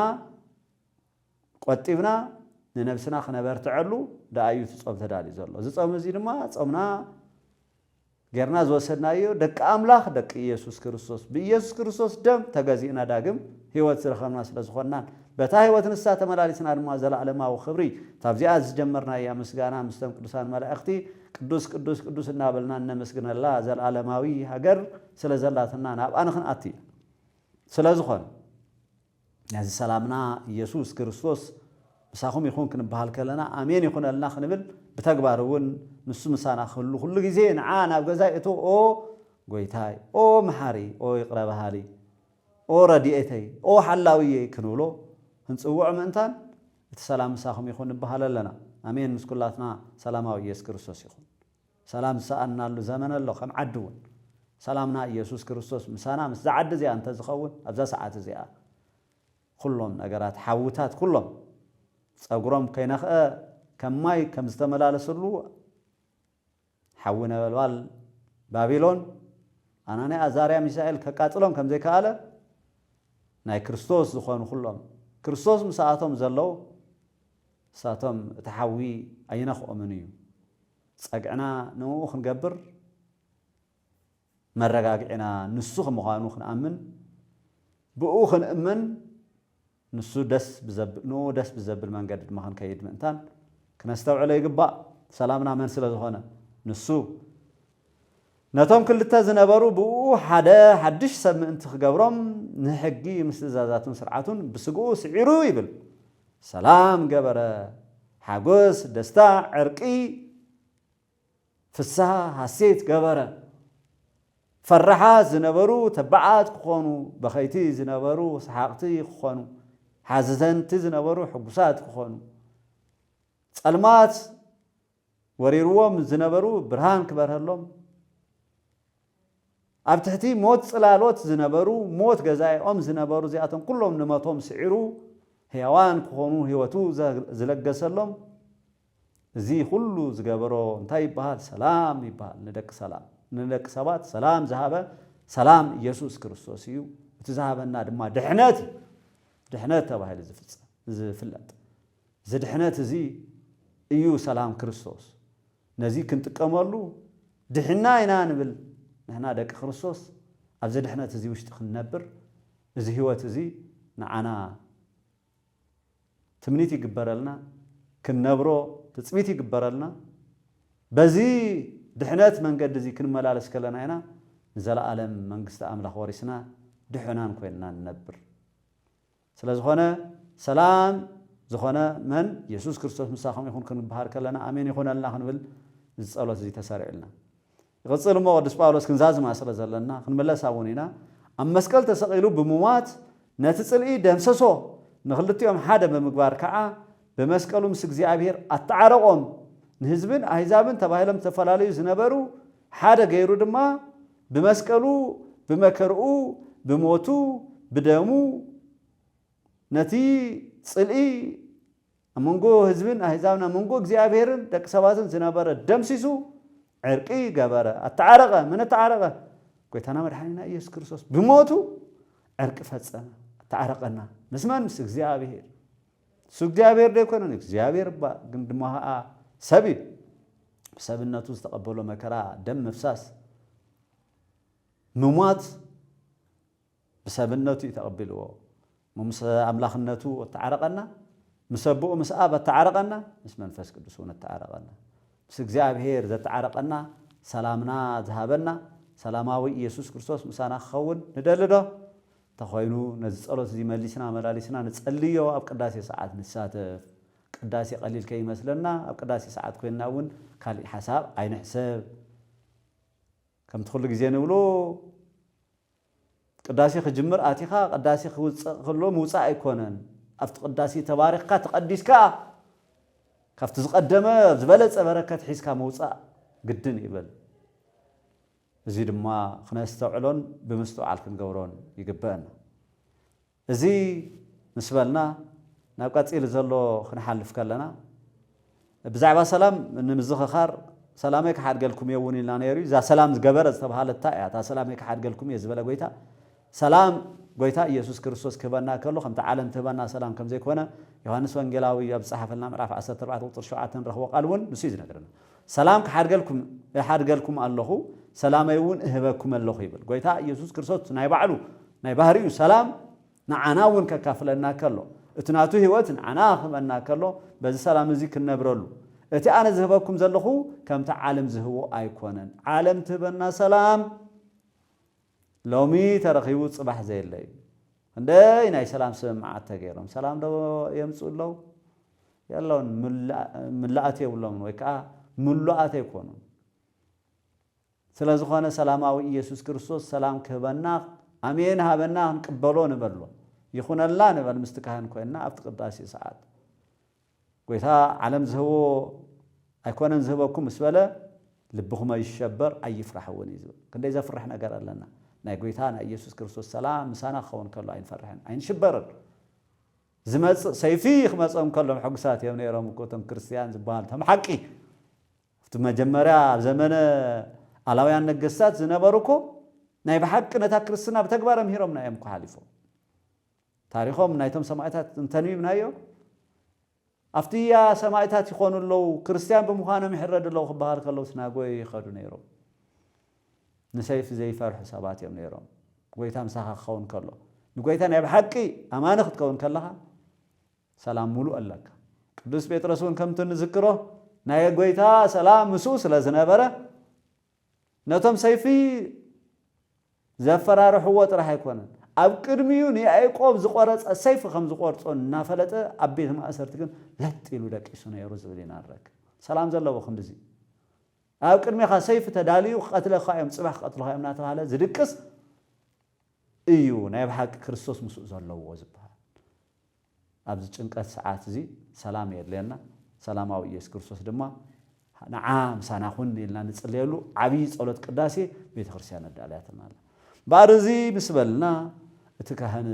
ቆጢብና ንነብስና ክነበርትዐሉ ደኣ እዩ እቲ ጾም ተዳልዩ ዘሎ። እዚ ጾም እዚ ድማ ጾምና ጌርና ዝወሰድናዮ ደቂ ኣምላኽ ደቂ ኢየሱስ ክርስቶስ ብኢየሱስ ክርስቶስ ደም ተገዚእና ዳግም ህይወት ዝረኸብና ስለ ዝኾንናን በታ ህይወት ንሳ ተመላሊስና ድማ ዘለዓለማዊ ክብሪ እታ ኣብዚኣ ዝጀመርናያ ምስጋና ምስቶም ቅዱሳን መላእኽቲ ቅዱስ ቅዱስ ቅዱስ እናበልና እነመስግነላ ዘለዓለማዊ ሃገር ስለ ዘላትና ናብኣ ንኽንኣቱ እዩ። ስለ ዝኾነ ነዚ ሰላምና ኢየሱስ ክርስቶስ ምሳኹም ይኹን ክንበሃል ከለና ኣሜን ይኹነልና ክንብል፣ ብተግባር እውን ንሱ ምሳና ክህሉ፣ ኩሉ ግዜ ንዓ ናብ ገዛይ እቶ፣ ኦ ጎይታይ፣ ኦ መሓሪ፣ ኦ ይቕረ በሃሊ፣ ኦ ረድኤተይ፣ ኦ ሓላውየይ ክንብሎ ክንጽውዖ ምእንታን፣ እቲ ሰላም ምሳኹም ይኹን ንበሃል ኣለና። ኣሜን። ምስ ኩላትና ሰላማዊ ኢየሱስ ክርስቶስ ይኹን። ሰላም ዝሰኣንናሉ ዘመን ኣሎ። ከም ዓዲ እውን ሰላምና ኢየሱስ ክርስቶስ ምሳና ምስዛ ዓዲ እዚኣ እንተዝኸውን፣ ኣብዛ ሰዓት እዚኣ ኩሎም ነገራት ሓውታት ኩሎም ጸጉሮም ከይነኽአ ከም ማይ ከም ዝተመላለስሉ፣ ሓዊ ነበልባል ባቢሎን ኣናንያ ኣዛርያ ሚሳኤል ከቃጽሎም ከም ዘይከኣለ፣ ናይ ክርስቶስ ዝኾኑ ኩሎም፣ ክርስቶስ ምስኣቶም ዘለዉ፣ ንሳቶም እቲ ሓዊ ኣይነኽኦምን እዩ። ጸግዕና ንኡ ክንገብር፣ መረጋግዒና ንሱ ከም ምዃኑ ክንኣምን፣ ብኡ ክንእመን፣ ንሱ ደስ ብዘብ-፣ ንኡ ደስ ብዘብል መንገዲ ድማ ክንከይድ ምእንታን ክነስተውዕሎ ይግባእ። ሰላምና መን ስለ ዝኾነ? ንሱ። ነቶም ክልተ ዝነበሩ ብኡ ሓደ ሓድሽ ሰብ ምእንቲ ክገብሮም፣ ንሕጊ ምስ ትእዛዛቱን ስርዓቱን ብስግኡ ስዒሩ ይብል። ሰላም ገበረ። ሓጎስ፣ ደስታ፣ ዕርቂ፣ ፍስሃ፣ ሃሴት ገበረ። ፈራሓት ዝነበሩ ተባዓት ክኾኑ፣ በኸይቲ ዝነበሩ ሰሓቕቲ ክኾኑ፣ ሓዘንቲ ዝነበሩ ሕጉሳት ክኾኑ፣ ጸልማት ወሪርዎም ዝነበሩ ብርሃን ክበርሀሎም፣ ኣብ ትሕቲ ሞት ጽላሎት ዝነበሩ፣ ሞት ገዛኢኦም ዝነበሩ፣ እዚኣቶም ኩሎም ንሞቶም ስዒሩ ህያዋን ክኾኑ ህይወቱ ዘ-፣ ዝለገሰሎም፣ እዚ ኩሉ ዝገበሮ እንታይ ይበሃል? ሰላም ይበሃል። ንደቂ ሰላም፣ ንደቂ ሰባት ሰላም ዝሃበ ሰላም ኢየሱስ ክርስቶስ እዩ። እቲ ዝሃበና ድማ ድሕነት እዩ። ድሕነት ተባሂሉ ዝፍጸም፣ ዝፍለጥ። እዚ ድሕነት እዚ እዩ ሰላም ክርስቶስ። ነዚ ክንጥቀመሉ ድሕና ኢና ንብል። ንሕና ደቂ ክርስቶስ ኣብዚ ድሕነት እዚ ውሽጢ ክንነብር፣ እዚ ህይወት እዚ ንዓና ትምኒት ይግበረልና፣ ክንነብሮ ትጽቢት ይግበረልና። በዚ ድሕነት መንገዲ እዚ ክንመላለስ ከለና ኢና ንዘለኣለም መንግስቲ ኣምላኽ ወሪስና ድሑናን ኮይንና ንነብር። ስለ ዝኾነ ሰላም ዝኾነ መን? የሱስ ክርስቶስ ምሳኹም ይኹን ክንበሃል ከለና ኣሜን ይኹነልና ክንብል እዚ ጸሎት እዚ ተሰሪዕልና። ይቕጽል እሞ ቅዱስ ጳውሎስ ክንዛዝማ ስለ ዘለና ክንምለሳ እውን ኢና። ኣብ መስቀል ተሰቒሉ ብምሟት ነቲ ጽልኢ ደምሰሶ፣ ንኽልቲኦም ሓደ ብምግባር ከዓ ብመስቀሉ ምስ እግዚኣብሔር ኣተዓረቖም። ንህዝብን ኣህዛብን ተባሂሎም ዝተፈላለዩ ዝነበሩ ሓደ ገይሩ ድማ ብመስቀሉ፣ ብመከርኡ፣ ብሞቱ፣ ብደሙ ነቲ ጽልኢ ኣብ መንጎ ህዝብን ኣህዛብን ኣብ መንጎ እግዚኣብሔርን ደቂ ሰባትን ዝነበረ ደምሲሱ ዕርቂ ገበረ፣ ኣተዓረቐ። መን ኣተዓረቐ? ጎይታና መድሓኒና ኢየሱስ ክርስቶስ ብሞቱ ዕርቂ ፈጸመ፣ ኣተዓረቐና። ምስ መን? ምስ እግዚኣብሔር። እሱ እግዚኣብሔር ዶ ኣይኮነን? እግዚኣብሔር እባ፣ ግን ድማ ኸዓ ሰብ እዩ። ብሰብነቱ ዝተቐበሎ መከራ፣ ደም ምፍሳስ፣ ምሟት ብሰብነቱ እዩ ተቐቢልዎ። እሞ ምስ ኣምላኽነቱ ኣተዓረቐና፣ ምስ ኣቦኡ ምስ ኣብ ኣተዓረቐና፣ ምስ መንፈስ ቅዱስ እውን ኣተዓረቐና። ምስ እግዚኣብሔር ዘተዓረቐና፣ ሰላምና ዝሃበና፣ ሰላማዊ ኢየሱስ ክርስቶስ ምሳና ክኸውን ንደሊ ዶ? እንተኾይኑ ነዚ ጸሎት እዚ መሊስና መላሊስና ንጸልዮ፣ ኣብ ቅዳሴ ሰዓት ንሳተፍ። ቅዳሴ ቀሊል ከይመስለና፣ ኣብ ቅዳሴ ሰዓት ኮይንና እውን ካሊእ ሓሳብ ኣይንሕሰብ። ከምቲ ኩሉ ግዜ ንብሎ፣ ቅዳሴ ክጅምር ኣቲኻ፣ ቅዳሴ ክውፅእ ከሎ ምውፃእ ኣይኮነን። ኣብቲ ቅዳሴ ተባሪኽካ፣ ተቐዲስካ፣ ካብቲ ዝቐደመ ዝበለፀ በረከት ሒዝካ ምውፃእ ግድን ይብል። እዚ ድማ ክነስተውዕሎን ብምስትውዓል ክንገብሮን ይግበአና። እዚ ምስ በልና፣ ናብ ቀጺሉ ዘሎ ክንሓልፍ ከለና፣ ብዛዕባ ሰላም ንምዝኽኻር፣ "ሰላመይ ክሓድገልኩም እየ" እውን ኢልና ነይሩ እዩ። እዛ ሰላም ዝገበረ ዝተባህለት እታ እያ። እታ "ሰላመይ ክሓድገልኩም እየ" ዝበለ ጎይታ፣ ሰላም ጎይታ ኢየሱስ ክርስቶስ ክህበና ከሎ፣ ከምቲ ዓለም ትህበና ሰላም ከም ዘይኮነ፣ ዮሃንስ ወንጌላዊ ኣብ ዝጸሓፈልና ምዕራፍ ዓሰርተ ኣርባዕተ ቁጽሪ ሸውዓተ ንረኽቦ ቃል እውን ንሱ እዩ ዝነግረና። "ሰላም ክሓድገልኩም፣ እሓድገልኩም ኣለኹ፣ ሰላመይ እውን እህበኩም ኣለኹ" ይብል። ጎይታ ኢየሱስ ክርስቶስ ናይ ባዕሉ፣ ናይ ባህሪኡ ሰላም ንዓና እውን ከካፍለና ከሎ፣ እቲ ናቱ ህይወት ንዓና ክህበና ከሎ፣ በዚ ሰላም እዚ ክንነብረሉ፣ "እቲ ኣነ ዝህበኩም ዘለኹ ከምቲ ዓለም ዝህቦ ኣይኮነን። ዓለም ትህበና ሰላም ሎሚ ተረኺቡ ጽባሕ ዘየለ እዩ።" ክንደይ ናይ ሰላም ስምምዓት ተገይሮም፣ ሰላም ዶ የምጽኡ ኣለዉ? የለውን፣ ምልኣት የብሎምን ወይ ከዓ ምሉኣት ኣይኮኑን። ስለ ዝኾነ ሰላማዊ ኢየሱስ ክርስቶስ ሰላም ክህበና፣ ኣሜን ሃበና፣ ክንቅበሎ ንበሎ። ይኹነልና ንበል ምስቲ ካህን ኮይንና ኣብቲ ቅዳሴ ሰዓት። ጎይታ ዓለም ዝህቦ ኣይኮነን ዝህበኩም ምስ በለ፣ ልብኹም ኣይሸበር ኣይፍራሕ እውን እዩ ዝብል። ክንደይ ዘፍርሕ ነገር ኣለና። ናይ ጎይታ ናይ ኢየሱስ ክርስቶስ ሰላም ምሳና ክኸውን ከሎ ኣይንፈርሕን፣ ኣይንሽበርን። ዝመጽእ ሰይፊ ክመጾም ከሎም ሕጉሳት እዮም ነይሮም እኮ እቶም ክርስትያን ዝበሃሉ፣ እቶም ሓቂ። ኣብቲ መጀመርያ ኣብ ዘመነ ኣላውያን ነገስታት ዝነበሩ እኮ ናይ ብሓቂ ነታ ክርስትና ብተግባር ኣምሂሮምና እዮም እኮ ሓሊፎም። ታሪኾም ናይቶም ሰማእታት እንተንቢብናዮ፣ ኣብቲ እያ ሰማእታት ይኾኑ ኣለዉ፣ ክርስትያን ብምዃኖም ይሕረዱ ኣለዉ ክበሃል ከለውስ ናጎይ ይኸዱ ነይሮም። ንሰይፊ ዘይፈርሑ ሰባት እዮም ነይሮም። ጎይታ ምሳኻ ክኸውን ከሎ፣ ንጎይታ ናይ ብሓቂ ኣማኒ ክትከውን ከለኻ፣ ሰላም ሙሉእ ኣለካ። ቅዱስ ጴጥሮስ እውን ከምቲ ንዝክሮ፣ ናይ ጎይታ ሰላም ምስኡ ስለ ዝነበረ፣ ነቶም ሰይፊ ዘፈራርሕዎ ጥራሕ ኣይኮነን፣ ኣብ ቅድሚኡ ንያዕቆብ ዝቖረጸ ሰይፊ ከም ዝቖርጾ እናፈለጠ፣ ኣብ ቤት ማእሰርቲ ግን ለጥ ኢሉ ደቂሱ ነይሩ ዝብል ኢና ንረክብ። ሰላም ዘለዎ ክንድዚ። ኣብ ቅድሜኻ ሰይፊ ተዳልዩ፣ ክቐትለኻ እዮም፣ ጽባሕ ክቐትልኻ እዮም እናተባህለ ዝድቅስ እዩ ናይ ብሓቂ ክርስቶስ ምስኡ ዘለዎ ዝበሃል። ኣብዚ ጭንቀት ሰዓት እዚ ሰላም የድልየና። ሰላማዊ ኢየሱስ ክርስቶስ ድማ ንዓ ምሳና ኩን ኢልና ንጽልየሉ ዓብዪ ጸሎት ቅዳሴ ቤተ ክርስቲያን ኣዳልያትና ኣላ። እምበኣር እዚ ምስ በልና፣ እቲ ካህን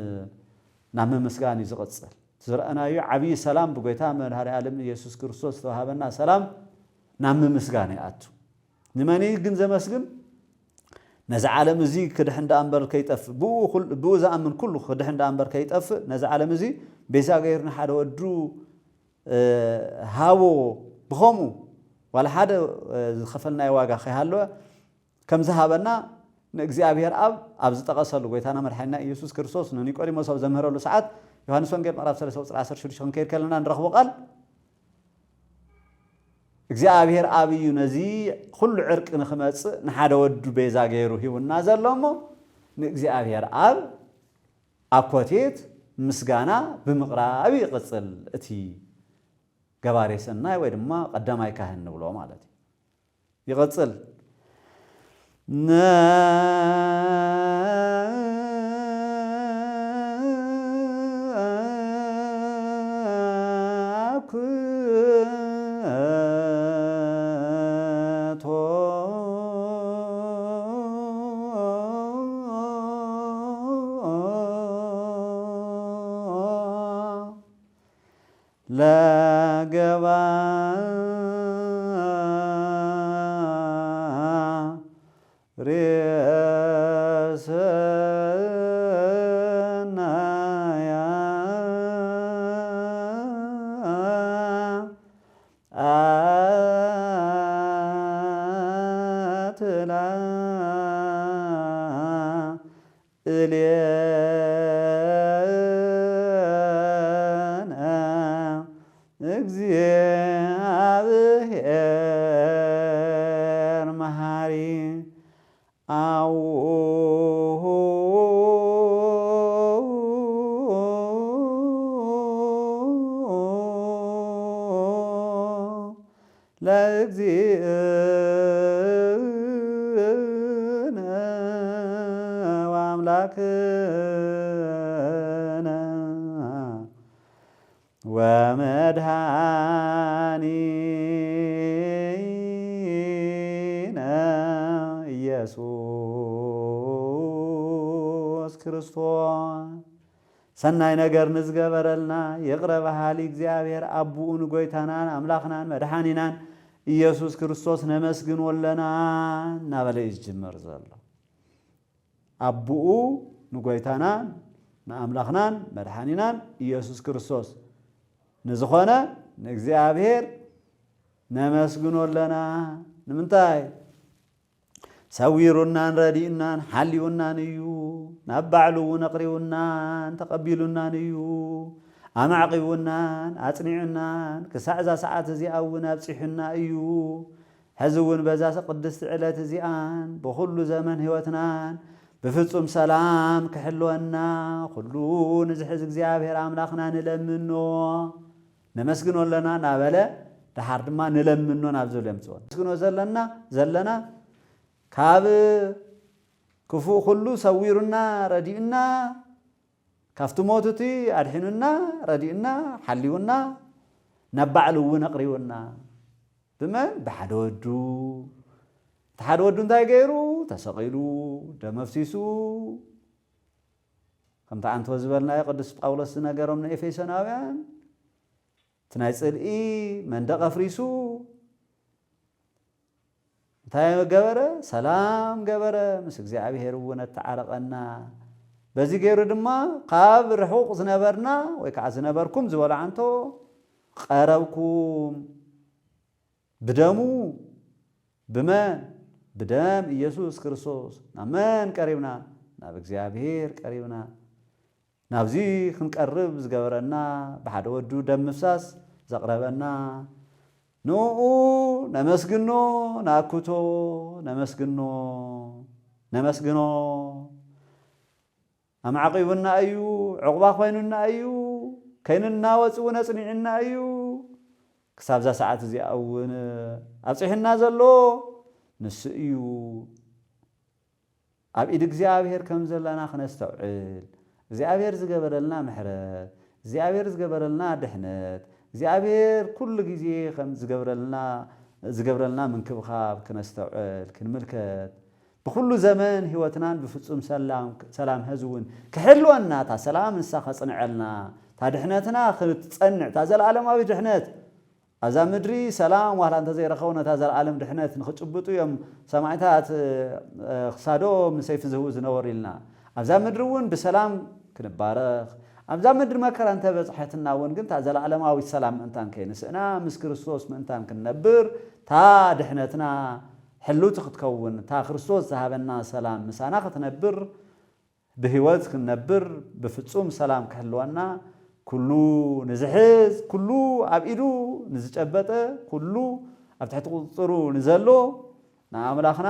ናብ ምምስጋን እዩ ዝቕጽል። ዝረኣናዮ ዓብዪ ሰላም፣ ብጎይታ መድኃኔ ዓለም ኢየሱስ ክርስቶስ ዝተዋሃበና ሰላም ናብ ምምስጋን ይኣቱ። ንመን እዩ ግን ዘመስግን? ነዚ ዓለም እዚ ክድሕን ደኣ እምበር ከይጠፍእ፣ ብኡ ኩል-፣ ብኡ ዝኣምን ኩሉ ክድሕን ደኣ እምበር ከይጠፍእ፣ ነዚ ዓለም እዚ ቤዛ ገይሩ ንሓደ ወዱ፣ እ፣ ሃቦ። ብኸምኡ ዋላ ሓደ፣ እ፣ ዝኸፈልናዮ ዋጋ ከይሃለወ ከም ዝሃበና ንእግዚኣብሔር ኣብ፣ ኣብ ዝጠቐሰሉ፣ ጎይታና መድሓኒና ኢየሱስ ክርስቶስ ንኒቆዲሞስ ኣብ ዘምህረሉ ሰዓት፣ ዮሃንስ ወንጌል ምዕራፍ ሰለስተ ቁጽሪ ዓሰርተ ሽዱሽተ ክንከይድ ከለና ንረኽቦ ቃል፣ እግዚኣብሔር ኣብ እዩ ነዚ ኩሉ ዕርቂ ንኽመጽእ ንሓደ ወዱ ቤዛ ገይሩ ሂቡና ዘሎ እሞ፣ ንእግዚኣብሔር ኣብ ኣኮቴት ምስጋና ብምቕራብ ይቕጽል። እቲ ገባሬ ሰናይ ወይ ድማ ቀዳማይ ካህን ንብሎ ማለት እዩ። ይቕጽል። ለገባሬ ሰናያ አትላ እሌነ እግዚአብሔር መሐሪ አውሁ ለእግዚእነ ወአምላክነ ወመድኃኒነ ኢየሱስ ክርስቶስ። ሰናይ ነገር ንዝገበረልና ይቕረ በሃሊ እግዚኣብሔር ኣቦኡ ንጎይታናን ኣምላኽናን መድሓኒናን ኢየሱስ ክርስቶስ ነመስግን ወለና እናበለ እዩ ዝጅመር ዘሎ። ኣቦኡ ንጎይታናን ንኣምላኽናን መድሓኒናን ኢየሱስ ክርስቶስ ንዝኾነ ንእግዚኣብሔር ነመስግኖ ኣለና። ንምንታይ? ሰዊሩናን ረዲኡናን ሓልዩናን እዩ። ናብ ባዕሉ እውን ኣቕሪቡናን ተቐቢሉናን እዩ። ኣማዕቂቡናን ኣጽኒዑናን ክሳዕ እዛ ሰዓት እዚኣ እውን ኣብጺሑና እዩ። ሕዚ እውን በዛ ቅድስቲ ዕለት እዚኣን ብኹሉ ዘመን ህይወትናን ብፍጹም ሰላም ክሕልወና ኩሉ ንዝሕዝ እግዚኣብሔር ኣምላኽና ንለምኖ። ነመስግኖ ኣለና እናበለ፣ ደሓር ድማ ንለምኖ ናብ ዝብል የምጽኦ። ነመስግኖ ዘለና ዘለና ካብ ክፉእ ኩሉ ሰዊሩና፣ ረዲኡና፣ ካብቲ ሞት እቲ ኣድሒኑና፣ ረዲኡና፣ ሓሊውና፣ ናብ ባዕሉ እውን ኣቕሪቡና። ብመን? ብሓደ ወዱ። እቲ ሓደ ወዱ እንታይ ገይሩ? ተሰቒሉ፣ ደም ኣፍሲሱ። ከምቲ ኣንቶ ዝበልናዮ ቅዱስ ጳውሎስ ዝነገሮም ንኤፌሶናውያን፣ እቲ ናይ ጽልኢ መንደቕ ኣፍሪሱ እንታይ ገበረ? ሰላም ገበረ፣ ምስ እግዚኣብሔር እውን ኣተዓረቐና። በዚ ገይሩ ድማ ካብ ርሑቕ ዝነበርና ወይ ከዓ ዝነበርኩም ዝበሎ ኣንቶ ቀረብኩም። ብደሙ፣ ብመን? ብደም ኢየሱስ ክርስቶስ። ናብ መን ቀሪብና? ናብ እግዚኣብሔር ቀሪብና። ናብዚ ክንቀርብ ዝገበረና፣ ብሓደ ወዱ ደም ምፍሳስ ዘቕረበና፣ ንኡ ነመስግኖ፣ ነኣክቶ፣ ነመስግኖ፣ ነመስግኖ። ኣማዕቂቡና እዩ፣ ዕቑባ ኮይኑና እዩ፣ ከይንናወጽ እውን ኣጽኒዑና እዩ። ክሳብዛ ሰዓት እዚኣ እውን ኣብጺሑና ዘሎ ንሱ እዩ። ኣብ ኢድ እግዚኣብሔር ከም ዘለና ክነስተውዕል፣ እግዚኣብሔር ዝገበረልና ምሕረት፣ እግዚኣብሔር ዝገበረልና ድሕነት፣ እግዚኣብሔር ኩሉ ግዜ ከም ዝገብረልና፣ ዝገብረልና ምንክብኻብ ክነስተውዕል፣ ክንምልከት፣ ብኹሉ ዘመን ህይወትናን ብፍጹም ሰላም፣ ሰላም ሐዚ እውን ክሕልወና፣ እታ ሰላም ንሳ ከጽንዐልና፣ እታ ድሕነትና ክትጸንዕ፣ እታ ዘለዓለማዊ ድሕነት ኣብዛ ምድሪ ሰላም ዋላ እንተዘይረኸቡ ነታ ዘለዓለም ድሕነት ንኽጭብጡ እዮም ሰማዕታት፣ እ፣ ክሳዶም ንሰይፊ ዝህቡ ዝነበሩ ኢልና። ኣብዛ ምድሪ እውን ብሰላም ክንባረኽ፣ ኣብዛ ምድሪ መከራ እንተበጽሐትና እውን ግን እታ ዘለዓለማዊት ሰላም ምእንታን ከይንስእና ምስ ክርስቶስ ምእንታን ክንነብር እታ ድሕነትና ሕልውቲ ክትከውን፣ እታ ክርስቶስ ዝሃበና ሰላም ምሳና ክትነብር፣ ብህይወት ክንነብር ብፍጹም ሰላም ክሕልወና፣ ኩሉ ንዝሕዝ፣ ኩሉ ኣብ ኢዱ ንዝጨበጠ፣ ኩሉ ኣብ ትሕቲ ቁጽጽሩ ንዘሎ ንኣምላኽና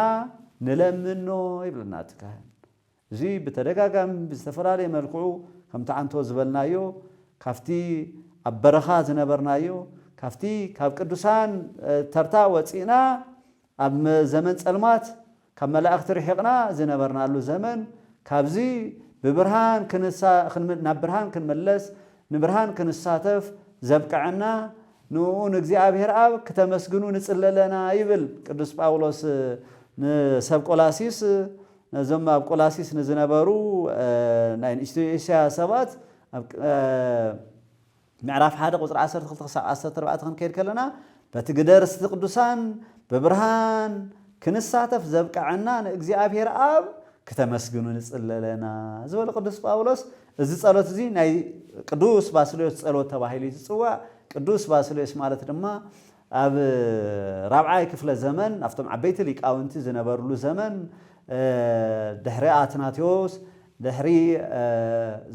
ንለምኖ ይብለና እቲ ካህን። እዚ ብተደጋጋሚ ብዝተፈላለየ መልክዑ ከምቲ ኣንቶ ዝበልናዮ ካብቲ ኣብ በረኻ ዝነበርናዮ ካብቲ ካብ ቅዱሳን፣ እ፣ ተርታ ወጺእና ኣብ መ-፣ ዘመን ጸልማት ካብ መላእኽቲ ርሒቕና ዝነበርናሉ ዘመን፣ ካብዚ ብብርሃን ክንሳ-፣ ክንም-፣ ናብ ብርሃን ክንምለስ፣ ንብርሃን ክንሳተፍ ዘብቅዐና፣ ንኡ ንእግዚኣብሔር ኣብ ክተመስግኑ ንጽሊ ኣለና ይብል ቅዱስ ጳውሎስ ንሰብ ቆላሲስ። ነዞም ኣብ ቆላሲስ ንዝነበሩ፣ እ፣ ናይ ንእሽቶ ኤስያ ሰባት ኣብ፣ እ፣ ምዕራፍ ሓደ ቁጽሪ ዓሰርተ ክልተ ክሳብ ዓሰርተ ኣርባዕተ ክንከይድ ከለና፣ በቲ ግደ ርስቲ ቅዱሳን ብብርሃን ክንሳተፍ ዘብቅዐና ንእግዚኣብሔር ኣብ ክተመስግኑ ንጽሊ ኣለና ዝበለ ቅዱስ ጳውሎስ፣ እዚ ጸሎት እዚ ናይ ቅዱስ ባስልዮስ ጸሎት ተባሂሉ እዩ ዝጽዋዕ። ቅዱስ ባስልዮስ ማለት ድማ ኣብ ራብዓይ ክፍለ ዘመን ኣብቶም ዓበይቲ ሊቃውንቲ ዝነበርሉ ዘመን፣ እ፣ ድሕሪ ኣትናቴዎስ፣ ድሕሪ፣ እ፣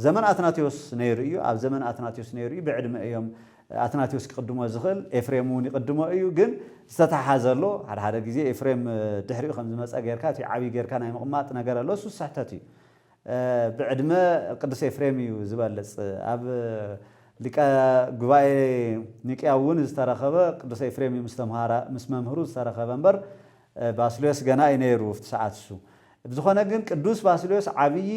ዘመን ኣትናቴዎስ ነይሩ እዩ። ኣብ ዘመን ኣትናቴዎስ ነይሩ እዩ። ብዕድመ እዮም፣ ኣትናቴዎስ ክቕድሞ ዝኽእል፣ ኤፍሬም እውን ይቕድሞ እዩ። ግን ዝተተሓሓዘ ኣሎ። ሓደ ሓደ ግዜ ኤፍሬም፣ እ፣ ድሕሪኡ ከም ዝመጸ ጌርካ፣ እቲ ዓብዪ ጌርካ ናይ ምቕማጥ ነገር ኣሎ። እሱ ስሕተት እዩ። እ፣ ብዕድመ ቅዱስ ኤፍሬም እዩ ዝበልጽ። ኣብ ሊቀ ጉባኤ ኒቅያ እውን ዝተረኸበ ቅዱስ ኤፍሬም እዩ ምስ ተምሃራ-፣ ምስ መምህሩ ዝተረኸበ እምበር፣ እ፣ ባስልዮስ ገና እዩ ነይሩ ኣብቲ ሰዓት እሱ። ብዝኾነ ግን ቅዱስ ባስልዮስ ዓብዪ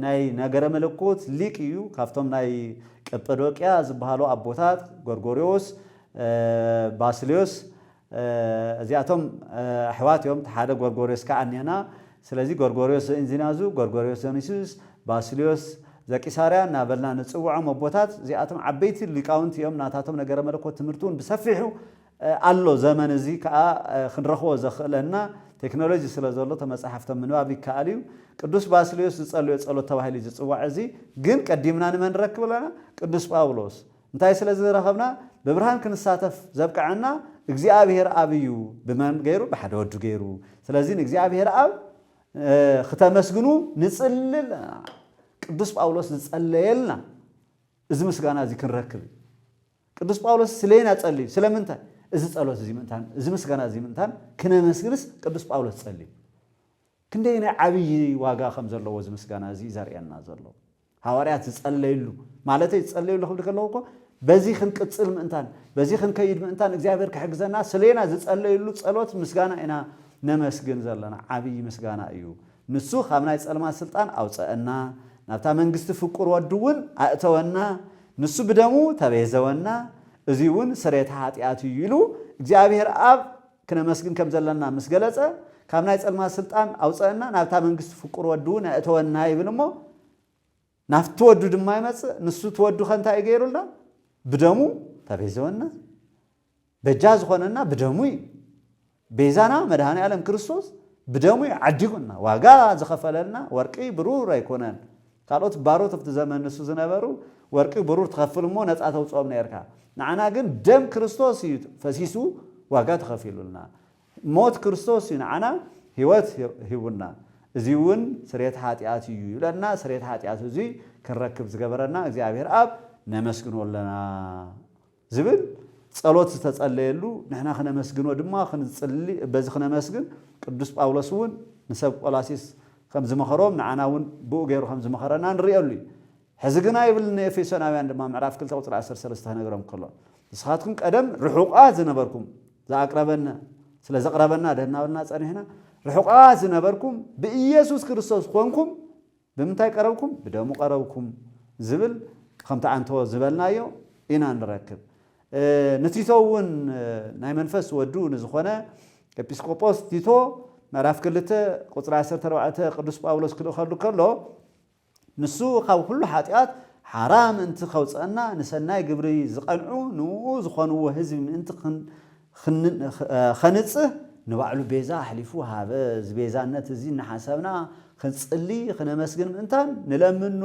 ናይ ነገረ መለኮት ሊቅ እዩ። ካብቶም ናይ ቀጳዶቅያ ዝበሃሉ ኣቦታት ጎርጎርዮስ፣ እ፣ ባስልዮስ፣ እ፣ እዚኣቶም፣ እ፣ ኣሕዋት እዮም። እቲ ሓደ ጎርጎርዮስ ከኣ እኒአና። ስለዚ ጎርጎርዮስ ዘእንዚናዙ፣ ጎርጎርዮስ ዘኒሱስ፣ ባስልዮስ ዘቂሳርያ እናበልና ንጽውዖም ኣቦታት፣ እዚኣቶም ዓበይቲ ሊቃውንቲ እዮም። ናታቶም ነገረ መለኮት ትምህርቲ እውን ብሰፊሑ፣ እ፣ ኣሎ። ዘመን እዚ ከኣ፣ እ፣ ክንረኽቦ ዘኽእለና ቴክኖሎጂ ስለ ዘሎ፣ እቶም መጻሕፍቶም ምንባብ ይከኣል እዩ። ቅዱስ ባስልዮስ ዝጸለዮ ጸሎት ተባሂሉ እዩ ዝጽዋዕ። እዚ ግን ቀዲምና ንመን ንረክብ ኣለና? ቅዱስ ጳውሎስ። እንታይ ስለ ዝረኸብና? ብብርሃን ክንሳተፍ ዘብቅዐና እግዚኣብሔር ኣብ እዩ። ብመን ገይሩ? ብሓደ ወዱ ገይሩ። ስለዚ ንእግዚኣብሔር ኣብ፣ እ፣ ክተመስግኑ ንጽሊ ኣለና። ቅዱስ ጳውሎስ ዝጸለየልና እዚ ምስጋና እዚ ክንረክብ እዩ። ቅዱስ ጳውሎስ ስለየና ጸልዩ። ስለምንታይ? እዚ ጸሎት እዚ ምእንታን፣ እዚ ምስጋና እዚ ምእንታን ክነመስግንስ ቅዱስ ጳውሎስ ጸልዩ። ክንደይ ናይ ዓብዪ ዋጋ ከም ዘለዎ እዚ ምስጋና እዚ እዩ ዘርእየና ዘሎ። ሃዋርያት ዝጸለይሉ፣ ማለተይ ዝጸለይሉ ክብል ከለኹ እኮ በዚ ክንቅጽል ምእንታን በዚ ክንከይድ ምእንታን እግዚኣብሔር ክሕግዘና ስሌና ዝጸለዩሉ ጸሎት ምስጋና ኢና ነመስግን ዘለና። ዓብዪ ምስጋና እዩ። ንሱ ካብ ናይ ጸልማት ስልጣን ኣውፀአና፣ ናብታ መንግስቲ ፍቁር ወዱ እውን ኣእተወና። ንሱ ብደሙ ተቤዘወና፣ እዚ እውን ስሬት ሓጢኣት እዩ ኢሉ እግዚኣብሔር ኣብ ክነመስግን ከም ዘለና ምስ ገለጸ፣ ካብ ናይ ጸልማት ስልጣን ኣውፀአና፣ ናብታ መንግስቲ ፍቁር ወዱ እውን ኣእተወና ይብል እሞ፣ ናብቲ ወዱ ድማ ይመጽእ። ንሱ እቲ ወዱ ከ እንታይ እዩ ገይሩልና? ብደሙ ተቤዘወና። በጃ ዝኾነና ብደሙ እዩ። ቤዛና መድኃኔ ዓለም ክርስቶስ ብደሙ እዩ ዓዲጉና። ዋጋ ዝኸፈለልና ወርቂ ብሩር ኣይኮነን። ካልኦት ባሮት ኣብቲ ዘመን ንሱ ዝነበሩ ወርቂ ብሩር ትኸፍል እሞ ነፃ ተውፅኦም ነርካ። ንዓና ግን ደም ክርስቶስ እዩ ፈሲሱ ዋጋ ተኸፊሉልና። ሞት ክርስቶስ እዩ ንዓና ህይወት ሂቡና። እዚ እውን ስሬት ሓጢኣት እዩ ይብለና። ስሬት ሓጢኣት እዚ ክንረክብ ዝገበረና እግዚኣብሔር ኣብ ነመስግኖ ኣለና ዝብል ጸሎት ዝተጸለየሉ፣ ንሕና ክነመስግኖ ድማ ክንጽሊ፣ በዚ ክነመስግን ቅዱስ ጳውሎስ እውን ንሰብ ቆላሲስ ከም ዝመኸሮም ንዓና እውን ብኡ ገይሩ ከም ዝመኸረና ንርእየሉ እዩ። ሕዚ ግና ይብል ንኤፌሶናውያን ድማ ምዕራፍ ክልተ ቁጽሪ ዓሰርተ ሰለስተ ክነግሮም ከሎ፣ ንስኻትኩም ቀደም ርሑቓት ዝነበርኩም፣ ዝኣቅረበና፣ ስለ ዘቕረበና ደህናበልና ጸኒሕና፣ ርሑቓት ዝነበርኩም ብኢየሱስ ክርስቶስ ኮንኩም፣ ብምንታይ ቀረብኩም? ብደሙ ቀረብኩም ዝብል ከምቲ ኣንቶ ዝበልናዮ ኢና ንረክብ። ንቲቶ እውን ናይ መንፈስ ወዱ ንዝኾነ ኤጲስቆጶስ ቲቶ ምዕራፍ ክልተ ቁፅሪ ዓሰርተ ኣርባዕተ ቅዱስ ጳውሎስ ክልእኸሉ ከሎ፣ ንሱ ካብ ኩሉ ሓጢኣት ሓራ ምእንቲ ከውፅአና፣ ንሰናይ ግብሪ ዝቐንዑ ንኡ ዝኾንዎ ህዝቢ ምእንቲ ኸንጽህ ንባዕሉ ቤዛ ኣሕሊፉ ሃበ። እዚ ቤዛነት እዚ እናሓሰብና ክንጽሊ፣ ክነመስግን ምእንታን ንለምኖ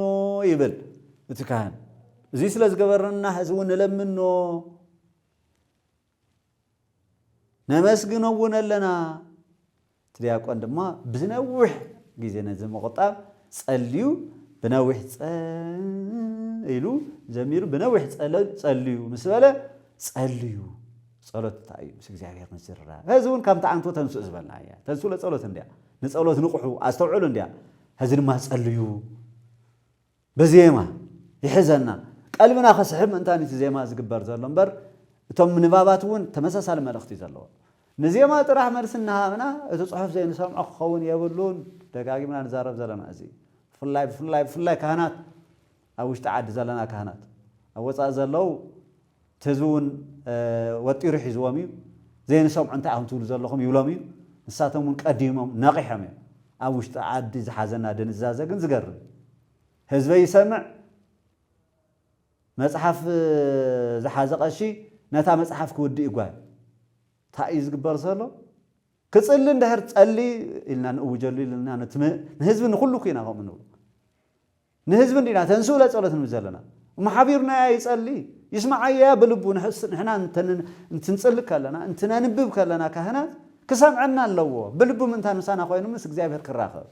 ይብል እቲ ካህን። እዚ ስለ ዝገበረና ሕዚ እውን ንለምኖ፣ ነመስግኖ እውን ኣለና። እቲ ዲያቆን ድማ ብዝነውሕ ግዜ ነዚ ምቕጣብ ጸልዩ፣ ብነዊሕ ጸ-፣ ኢሉ ዘሚሩ፣ ብነዊሕ ጸለ-፣ ጸልዩ ምስ በለ፣ ጸልዩ። ጸሎት እንታይ እዩ? ምስ እግዚኣብሔር ምዝርራብ። ሕዚ እውን ከምቲ ኣንቶ ተንስኡ ዝበልና እያ። ተንስኡ ለጸሎት እንድያ። ንጸሎት ንቕሑ፣ ኣስተውዕሉ እንድያ። ሕዚ ድማ ጸልዩ። ብዜማ ይሕዘና። ቀልብና ከስሕብ ምእንታን እቲ ዜማ ዝግበር ዘሎ እምበር፣ እቶም ንባባት እውን ተመሳሳሊ መልእኽቲ እዩ ዘለዎ። ንዜማ ጥራሕ መልሲ እናሃብና፣ እቲ ጽሑፍ ዘይንሰምዖ ክኸውን የብሉን። ደጋጊምና ንዛረብ ዘለና እዚ። ብፍላይ፣ ብፍላይ፣ ብፍላይ ካህናት፣ ኣብ ውሽጢ ዓዲ ዘለና ካህናት፣ ኣብ ወጻኢ ዘለዉ፣ እቲ ህዝቢ እውን፣ እ፣ ወጢሩ ሒዝዎም እዩ። ዘይንሰምዖ እንታይ ኢኹም ትብሉ ዘለኹም ይብሎም እዩ። ንሳቶም እውን ቀዲሞም ነቒሖም እዮም። ኣብ ውሽጢ ዓዲ ዝሓዘና ድንዛዘ ግን ዝገርም እዩ። ህዝበይ ይሰምዕ፣ መጽሓፍ ዝሓዘ ቀሺ ነታ መጽሓፍ ክውድእ ይጓየ። እንታይ እዩ ዝግበር ዘሎ? ክጽሊ እንድሕር ጸሊ ኢልና ንእውጀሉ ኢልና ነቲ ም-፣ ንህዝቢ ንኹሉ እኮ ኢና ከምኡ ንብሎ። ንህዝቢ እንዲና ተንስኡ ለጸሎት ንብል ዘለና። እሞ ሓቢሩና እያ ይጸሊ፣ ይስምዓዮ እያ ብልቡ። ንሕስ-፣ ንሕና እንተን-፣ እንትንጽሊ ከለና፣ እንትነንብብ ከለና ካህናት ክሰምዐና ኣለዎ። ብልቡ ምእንታን ምሳና ኮይኑ ምስ እግዚኣብሔር ክራኸብ።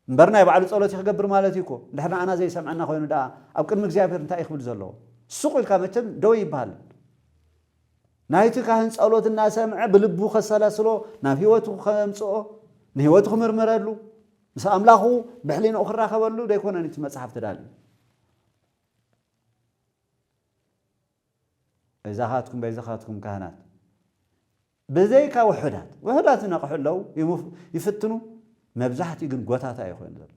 እምበር ናይ ባዕሉ ጸሎት እዩ ክገብር ማለት እዩ እኮ። እንድሕር ንዓና ዘይሰምዐና ኮይኑ ደኣ ኣብ ቅድሚ እግዚኣብሔር እንታይ እዩ ክብል ዘለዎ? ስቕ ኢልካ መቸም ደው ይበሃል። ናይቲ ካህን ጸሎት እናሰምዐ ብልቡ ከሰላስሎ፣ ናብ ህይወቱ ከምጽኦ፣ ንህይወቱ ክምርምረሉ፣ ምስ ኣምላኹ ብሕሊናኡ ክራኸበሉ ደይኮነን እቲ መጽሓፍ ተዳልዩ። በይዛኻትኩም፣ በይዛኻትኩም ካህናት፣ ብዘይካ ውሑዳት፣ ውሑዳት ይነቕሑ ኣለዉ፣ ይሙፍ-፣ ይፍትኑ፣ መብዛሕትኡ ግን ጎታታ እዩ ኮይኑ ዘሎ።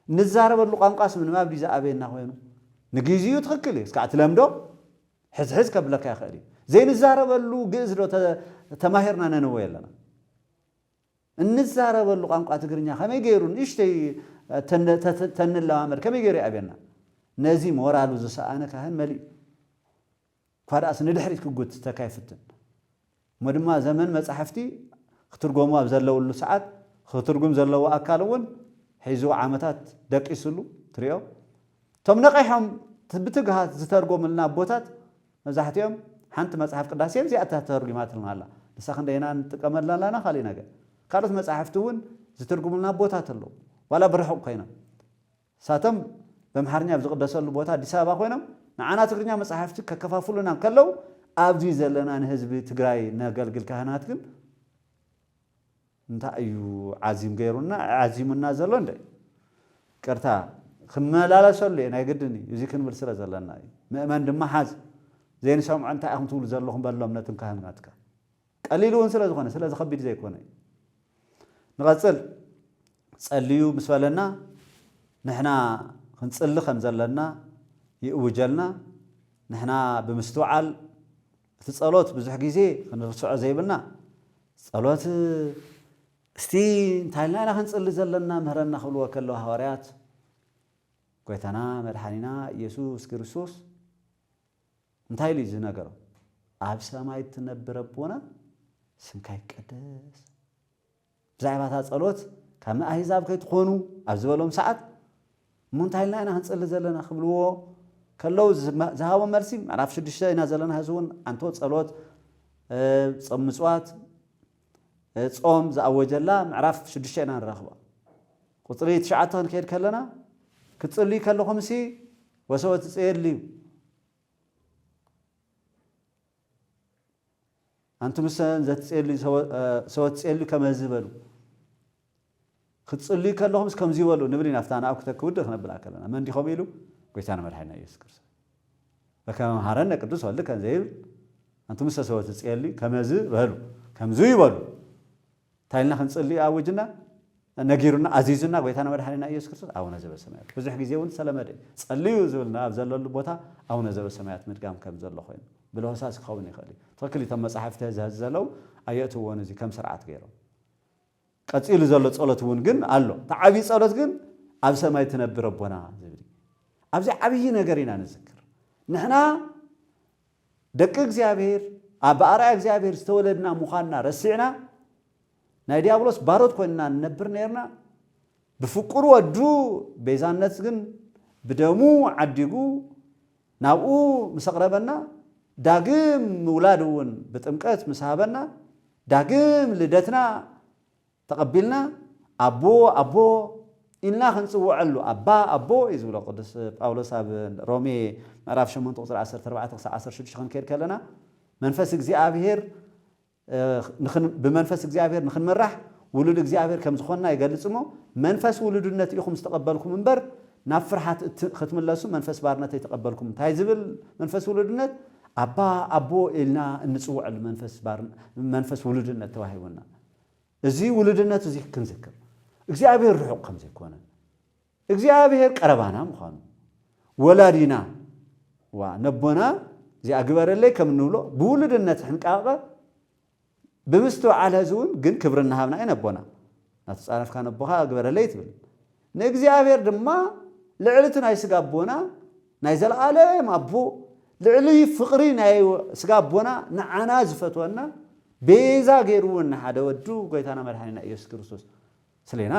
ንዛረበሉ ቋንቋስ ምንባብ ድዩ ዝኣበየና ኮይኑ? ንግዜኡ ትኽክል እዩ፣ እስካዕ ትለምዶ ሕዝሕዝ ከብለካ ይኽእል እዩ። ዘይንዛረበሉ ግእዝ ዶ ተ-፣ ተማሂርና ነንብቦ የለና? እንዛረበሉ ቋንቋ ትግርኛ ከመይ ገይሩ ንእሽተይ ተን-፣ ተ-፣ ተ-፣ ተንለማመድ ከመይ ገይሩ ይኣብየና? ነዚ ሞራሉ ዝሰኣነ ካህን መሊኡ። እኳ ደኣስ ንድሕሪት ክጉትተካ ይፍትን። እሞ ድማ ዘመን መጻሕፍቲ ክትርጎሙ ኣብ ዘለውሉ ሰዓት፣ ክትርጉም ዘለዎ ኣካል እውን ሒዙ ዓመታት ደቂስሉ ትሪኦ። እቶም ነቒሖም ት-፣ ብትግሃት ዝተርጎሙልና ኣቦታት መብዛሕትኦም ሓንቲ መጽሓፍ ቅዳሴ እዚኣ ተተርጉማትልና ኣላ። ንሳ ክንደይና ንጥቀመላ ኣለና፣ ካልእ ነገር። ካልኦት መጻሕፍቲ እውን ዝትርጉሙልና ኣቦታት ኣለዉ። ዋላ ብርሑቕ ኮይኖም። ንሳቶም በምሓርኛ ኣብ ዝቕደሰሉ ቦታ ኣዲስ ኣበባ ኮይኖም ንዓና ትግርኛ መጻሕፍቲ ከከፋፍሉና እንከለዉ፣ ኣብዚ ዘለና ንህዝቢ ትግራይ ነገልግል ካህናት ግን እንታይ እዩ ዓዚም ገይሩና፣ ዓዚሙና ዘሎ እንደ? ይቅርታ፣ ክመላለሰሉ እየ፣ ናይ ግድን እዩ። እዚ ክንብል ስለ ዘለና እዩ። ምእመን ድማ ሓዝ፣ ዘይንሰምዖ እንታይ ኢኹም ትብሉ ዘለኹም በሎም ነትን ካህናትካ። ቀሊል እውን ስለ ዝኾነ፣ ስለዚ ከቢድ ዘይኮነ እዩ። ንቐጽል። ጸልዩ ምስ በለና፣ ንሕና ክንጽሊ ከም ዘለና ይእውጀልና። ንሕና ብምስትውዓል፣ እቲ ጸሎት ብዙሕ ግዜ ክንርስዖ ዘይብልና፣ ጸሎት እስቲ እንታይ ኢልና ኢና ክንጽሊ ዘለና ምህረና ክብልዎ ከለዉ ሃዋርያት፣ ጎይታና መድሓኒና ኢየሱስ ክርስቶስ እንታይ ኢሉ እዩ ዝነገሮም? "ኣብ ሰማይ እትነብር ኣቦና፣ ስምካ ይቀደስ." ብዛዕባ እታ ጸሎት፣ "ካብ ኣህዛብ ከይትኾኑ" ኣብ ዝበሎም ሰዓት፣ "እሞ እንታይ ኢልና ኢና ክንጽሊ ዘለና?" ክብልዎ ከለዉ ዝመ-፣ ዝሃቦም መልሲ፣ ምዕራፍ ሽዱሽተ ኢና ዘለና፣ ሕዚ እውን ኣንቶ ጸሎት፣ እ፣ ጾም ምጽዋት፣ እ፣ ጾም ዝኣወጀላ ምዕራፍ ሽዱሽተ ኢና ንረኽባ። ቁጽሪ ትሽዓተ ክንከይድ ከለና፣ "ክትጽልዩ ከለኹምሲ ወሰወ ትጽየልዩ፣ ኣንቱምሰ ዘትጽየልዩ ሰወ-፣ እ፣ ሰወ ትጽየልዩ ከመዚ በሉ። ክትጽልዩ ከለኹምስ ከምዚ በሉ" ንብል ኢና። ኣብታ ንኣብ ክተ-፣ ክውድእ ክነብላ ከለና፣ መን ዲኹም ኢሉ? ጎይታና መድሓኒና ኢየሱስ ክርስቶስ። "በከመ መሃረነ ቅዱስ ወልድከ" ዘይብል፣ "ኣንቱምሰ ሰወ ትጽየልዩ ከመዚ በሉ፣ ከምዚ ይበሉ።" እንታይ ኢልና ክንጽሊ ኣውጅና፣ ነጊሩና፣ ኣዚዙና ጎይታና መድሓኒና ኢየሱስ ክርስቶስ ኣቡነ ዘበሰማያት። ብዙሕ ግዜ እውን ዝተለመደ እዩ። ጸልዩ ዝብልና ኣብ ዘለሉ ቦታ ኣቡነ ዘበሰማያት ምድጋም ከም ዘሎ ኮይኑ፣ ብለሆሳስ ክኸውን ይኽእል እዩ። ትኽክል እዩ። እቶም መጻሕፍቲ ሕዚ፣ ሕዚ ዘለዉ ኣየእትውዎን እዚ ከም ስርዓት ገይሮም። ቀጺሉ ዘሎ ጸሎት እውን ግን ኣሎ። እቲ ዓብዪ ጸሎት ግን "ኣብ ሰማይ ትነብር ኣቦና" ዝብል እዩ። ኣብዚ ዓብዪ ነገር ኢና ንዝክር። ንሕና ደቂ እግዚኣብሔር፣ ኣብ ኣርኣያ እግዚኣብሔር ዝተወለድና ምዃንና ረሲዕና፣ ናይ ዲያብሎስ ባሮት ኮይንና ንነብር ነይርና። ብፍቁር ወዱ ቤዛነት ግን ብደሙ ዓዲጉ ናብኡ ምስ ኣቕረበና፣ ዳግም ምውላድ እውን ብጥምቀት ምስ ሃበና፣ ዳግም ልደትና ተቐቢልና፣ "ኣቦ፣ ኣቦ" ኢልና ክንጽውዐሉ፣ "ኣባ፣ ኣቦ" እዩ ዝብሎ ቅዱስ ጳውሎስ ኣብ ሮሜ ምዕራፍ ሸሞንተ ቁጽሪ ዓሰርተ ኣርባዕተ ክሳብ ዓሰርተ ሽዱሽተ ክንከይድ ከለና፣ መንፈስ እግዚኣብሔር፣ እ፣ ንኽን-፣ ብመንፈስ እግዚኣብሔር ንኽንመራሕ ውሉድ እግዚኣብሔር ከም ዝኾንና ይገልጽ እሞ፣ መንፈስ ውሉድነት ኢኹም ዝተቐበልኩም እምበር፣ ናብ ፍርሃት እት-፣ ክትምለሱ መንፈስ ባርነት ኣይተቐበልኩም። እንታይ ዝብል መንፈስ ውሉድነት? ኣባ፣ ኣቦ ኢልና እንጽውዐሉ መንፈስ ባር-፣ መንፈስ ውሉድነት ተዋሂቡና። እዚ ውሉድነት እዚ ክንዝክር፣ እግዚኣብሔር ርሑቕ ከም ዘይኮነ፣ እግዚኣብሔር ቀረባና ምዃኑ፣ ወላዲና፣ ዋ፣ ነቦና እዚኣ ግበረለይ ከም እንብሎ፣ ብውሉድነት ሕንቃቐ፣ ብምስትውዓል ሕዚ እውን ግን ክብሪ እናሃብና ኢና ነቦና። እናተጻረፍካ ነቦኻ ግበረለይ ትብል። ንእግዚኣብሔር ድማ ልዕሊ እቲ ናይ ስጋ ኣቦና፣ ናይ ዘለኣለም ኣቦ፣ ልዕሊ ፍቕሪ ናይ ስጋ ኣቦና ንዓና ዝፈትወና፣ ቤዛ ገይሩ እውን ንሓደ ወዱ ጎይታና መድሓኒና ኢየሱስ ክርስቶስ ስሌና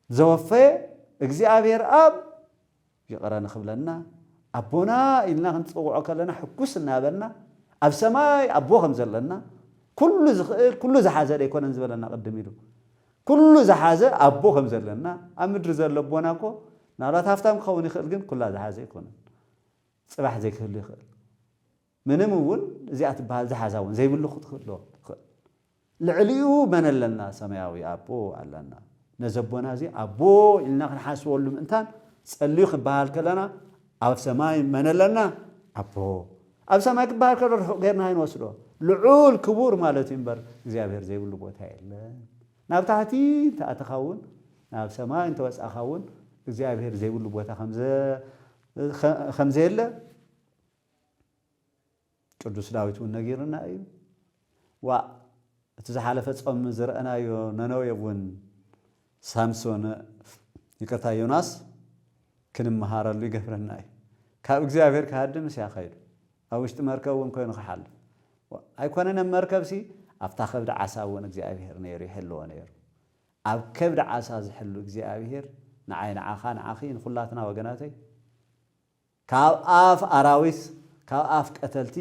ዘወፈየ እግዚኣብሔር ኣብ ይቕረ ንኽብለና፣ ኣቦና ኢልና ክንጽውዖ ከለና ሕጉስ እናበልና፣ ኣብ ሰማይ ኣቦ ከም ዘለና፣ ኩሉ ዝኽእል፣ ኩሉ ዝሓዘ ደይኮነን ዝበለና ቅድም ኢሉ። ኩሉ ዝሓዘ ኣቦ ከም ዘለና፣ ኣብ ምድሪ ዘሎ ኣቦና እኮ ምናልባት ሃፍታም ክኸውን ይኽእል፣ ግን ኩላ ዝሓዘ ኣይኮነን። ጽባሕ ዘይክህሉ ይኽእል። ምንም እውን እዚኣ ትበሃል ዝሓዛ እውን ዘይብሉ ክትህሉ ትኽእል። ልዕሊኡ መን ኣለና? ሰማያዊ ኣቦ ኣለና። ነዚ ኣቦና እዚ ኣቦ ኢልና ክንሓስበሉ ምእንታን፣ ጸልዩ ክበሃል ከለና፣ ኣብ ሰማይ መን ኣለና? ኣቦ። ኣብ ሰማይ ክበሃል ከሎ ርሑቕ ጌርና ኣይንወስዶ። ልዑል ክቡር ማለት እዩ እምበር፣ እግዚኣብሔር ዘይብሉ ቦታ የለን። ናብ ታሕቲ እንተኣተኻ እውን፣ ናብ ሰማይ እንተወጻእኻ እውን፣ እግዚኣብሔር ዘይብሉ ቦታ ከም ዘ-፣ ከ-፣ ከም ዘየለ ቅዱስ ዳዊት እውን ነጊሩና እዩ። ዋእ፣ እቲ ዝሓለፈ ጾም ዝረኣናዮ ነነዌ እውን ሳምሶን፣ ይቅርታ፣ ዮናስ ክንመሃረሉ ይገብረና እዩ። ካብ እግዚኣብሔር ክሃድምስ እያ ከይዱ። ኣብ ውሽጢ መርከብ እውን ኮይኑ ክሓልፍ። ዋእ፣ ኣይኮነን ኣብ መርከብሲ፣ ኣብታ ከብዲ ዓሳ እውን እግዚኣብሔር ነይሩ፣ ይሕልዎ ነይሩ። ኣብ ከብዲ ዓሳ ዝሕሉ እግዚኣብሔር ንዓይ፣ ንዓኻ፣ ንዓኺ፣ ንኹላትና ወገናተይ፣ ካብ ኣፍ ኣራዊት፣ ካብ ኣፍ ቀተልቲ፣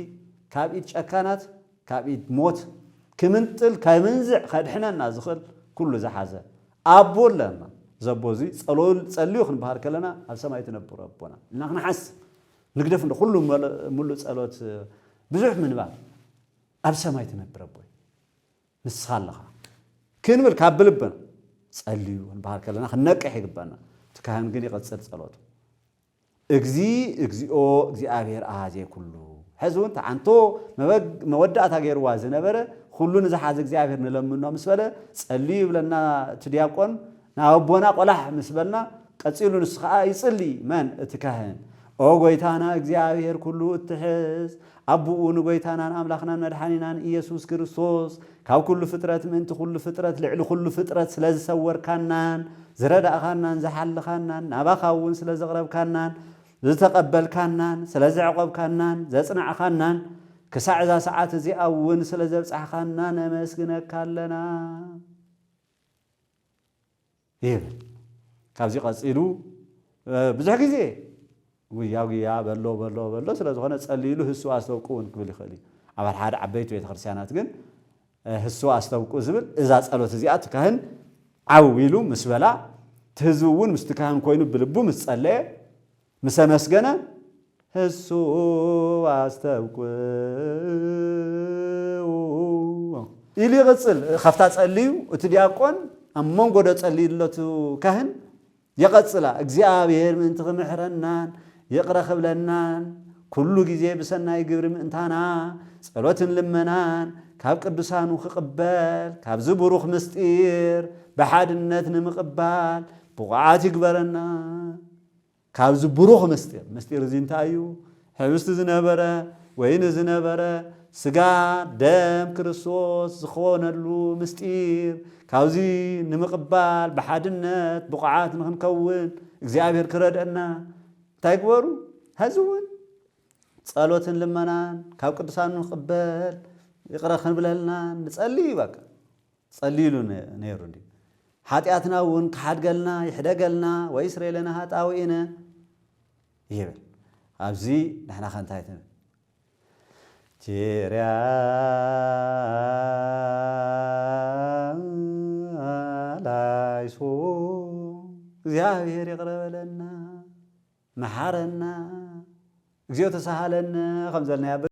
ካብ ኢድ ጨካናት፣ ካብ ኢድ ሞት ክምንጥል፣ ከምንዝዕ፣ ከድሕነና ዝኽእል ኩሉ ዝሓዘ ኣቦ ኣለና። ዘቦ እዚ ጸሎ-፣ ጸልዩ ክንበሃል ከለና ኣብ ሰማይ ትነብሩ ኣቦና ኢልና ክንሓስብ ንግደፍ። እንዶ ኩሉ መል-፣ ሙሉእ ጸሎት ብዙሕ ምንባብ ኣብ ሰማይ ትነብር ኣቦይ ንስኻ ኣለኻ ክንብል ካብ ብልብና ጸልዩ ክንበሃል ከለና ክንነቅሕ ይግበና። እቲ ካህን ግን ይቐጽል ጸሎቱ። እግዚ፣ እግዚኦ፣ እግዚኣብሔር ኣሃዜ ኩሉ። ሕዚ እውን ተዓንቶ መበግ-፣ መወዳእታ ገይርዋ ዝነበረ፣ ኩሉ ንዝሓዘ እግዚኣብሔር ንለምኖ ምስ በለ፣ ጸልዩ ይብለና እቲ ዲያቆን። ናብ ኣቦና ቆላሕ ምስ በልና፣ ቀጺሉ ንሱ ኸዓ ይጽሊ። መን? እቲ ካህን። ኦ ጐይታና እግዚኣብሔር ኩሉ እትሕዝ፣ ኣቦኡ ንጐይታናን ኣምላኽናን መድሓኒናን ኢየሱስ ክርስቶስ፣ ካብ ኩሉ ፍጥረት ምእንቲ ኩሉ ፍጥረት፣ ልዕሊ ኩሉ ፍጥረት ስለ ዝሰወርካናን ዝረዳእኻናን ዝሓለኻናን፣ ናባኻ እውን ስለ ዘቕረብካናን ዝተቐበልካናን ስለ ዘዕቆብካናን ዘጽናዕኻናን፣ ክሳዕ እዛ ሰዓት እዚኣ እውን ስለ ዘብጻሕኻና ነመስግነካ ኣለና። ይብል። ካብዚ ቀጺሉ፣ እ፣ ብዙሕ ግዜ ጉያ ጉያ በሎ በሎ በሎ ስለ ዝኾነ ጸልይሉ ህሱ ኣስተብቅኡ እውን ክብል ይኽእል እዩ። ኣብ ሓደ ዓበይቲ ቤተክርስትያናት ግን፣ እ፣ ህሱ ኣስተብቅኡ ዝብል እዛ ጸሎት እዚኣ እቲ ካህን ዓው ኢሉ ምስ በላ፣ እቲ ህዝቢ እውን ምስቲ ካህን ኮይኑ ብልቡ ምስ ጸለየ፣ ምስ ኣመስገነ፣ ህሱ ኣስተብቅኡ ኢሉ ይቕጽል። ካብታ ጸልዩ፣ እቲ ዲያቆን ኣብ መንጎ ዶ ጸልዩ ኣሎ እቲ ካህን፣ ይቐጽላ። እግዚኣብሔር ምእንቲ ክምሕረናን ይቕረ ክብለናን፣ ኩሉ ግዜ ብሰናይ ግብሪ ምእንታና፣ ጸሎትን ልመናን ካብ ቅዱሳኑ ክቕበል፣ ካብዚ ብሩኽ ምስጢር ብሓድነት ንምቕባል ብቑዓት ይግበረና። ካብዚ ብሩኽ ምስጢር፣ ምስጢር እዚ እንታይ እዩ? ሕብስቲ ዝነበረ፣ ወይኒ ዝነበረ፣ ስጋ ደም ክርስቶስ ዝኾነሉ ምስጢር፣ ካብዚ ንምቕባል ብሓድነት ብቑዓት ንኽንከውን እግዚኣብሔር ክረድአና እንታይ ግበሩ? ሐዚ እውን ጸሎትን ልመናን ካብ ቅዱሳን ንቕበል፣ ይቕረ ክንብለልና ንጸሊ እዩ በቃ። ጸልዩሉ ነ-፣ ነይሩ እንድዩ። ሓጢኣትና እውን ክሓድገልና፣ ይሕደገልና፣ ወይስረይ ለነ ኃጣውኢነ ይብል። ኣብዚ ንሕና ከ እንታይ ትብል? ኪርያ ላይሶ፣ እግዚኣብሔር ይቕረ በለና፣ መሓረና፣ እግዚኦ ተሳሃለነ ከም ዘልናያ ብ-፣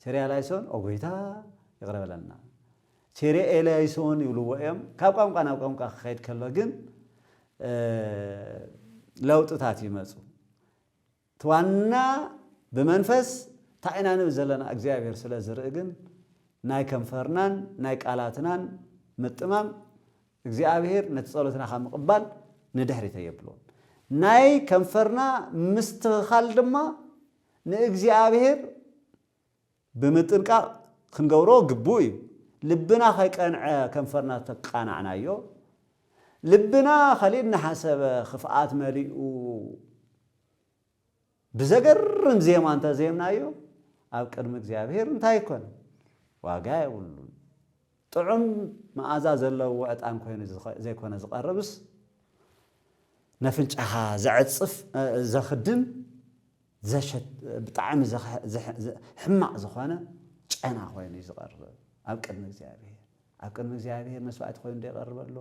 ኪርያ ላይሶን፣ ኦ ጎይታ ይቕረ በለና። ኪርያ ኤላይሶን ይብልዎ እዮም። ካብ ቋንቋ ናብ ቋንቋ ክኸይድ ከሎ ግን፣ እ፣ ለውጥታት ይመጹ። እቲ ዋና ብመንፈስ እንታይ ኢና ንብል ዘለና እግዚኣብሔር ስለ ዝርኢ ግን ናይ ከንፈርናን ናይ ቃላትናን ምጥማም እግዚኣብሔር ነቲ ጸሎትና ካብ ምቕባል ንድሕሪት ኣየብልዎን። ናይ ከንፈርና ምስትኽኻል ድማ ንእግዚኣብሔር ብምጥንቃቕ ክንገብሮ ግቡእ እዩ። ልብና ከይቀንዐ ከንፈርና ተቃናዕናዮ። ልብና ከሊእ እናሓሰበ ክፍኣት መሊኡ ብዘገርም ዜማ እንተዜምናዮ ኣብ ቅድሚ እግዚኣብሔር እንታይ ይኮን? ዋጋ የብሉን። ጥዑም መኣዛ ዘለዎ ዕጣን ኮይኑ ዝኸ-፣ ዘይኮነ ዝቐርብስ፣ ነፍንጫኻ ዘዕጽፍ፣ እ፣ ዘኽድን፣ ዘሸት-፣ ብጣዕሚ ዘኸ-፣ ዘሐ-፣ ዘ-፣ ሕማቕ ዝኾነ ጨና ኮይኑ እዩ ዝቐርብ ኣብ ቅድሚ እግዚኣብሔር። ኣብ ቅድሚ እግዚኣብሔር መስዋዕቲ ኮይኑ ዶ ይቐርብ ኣሎ?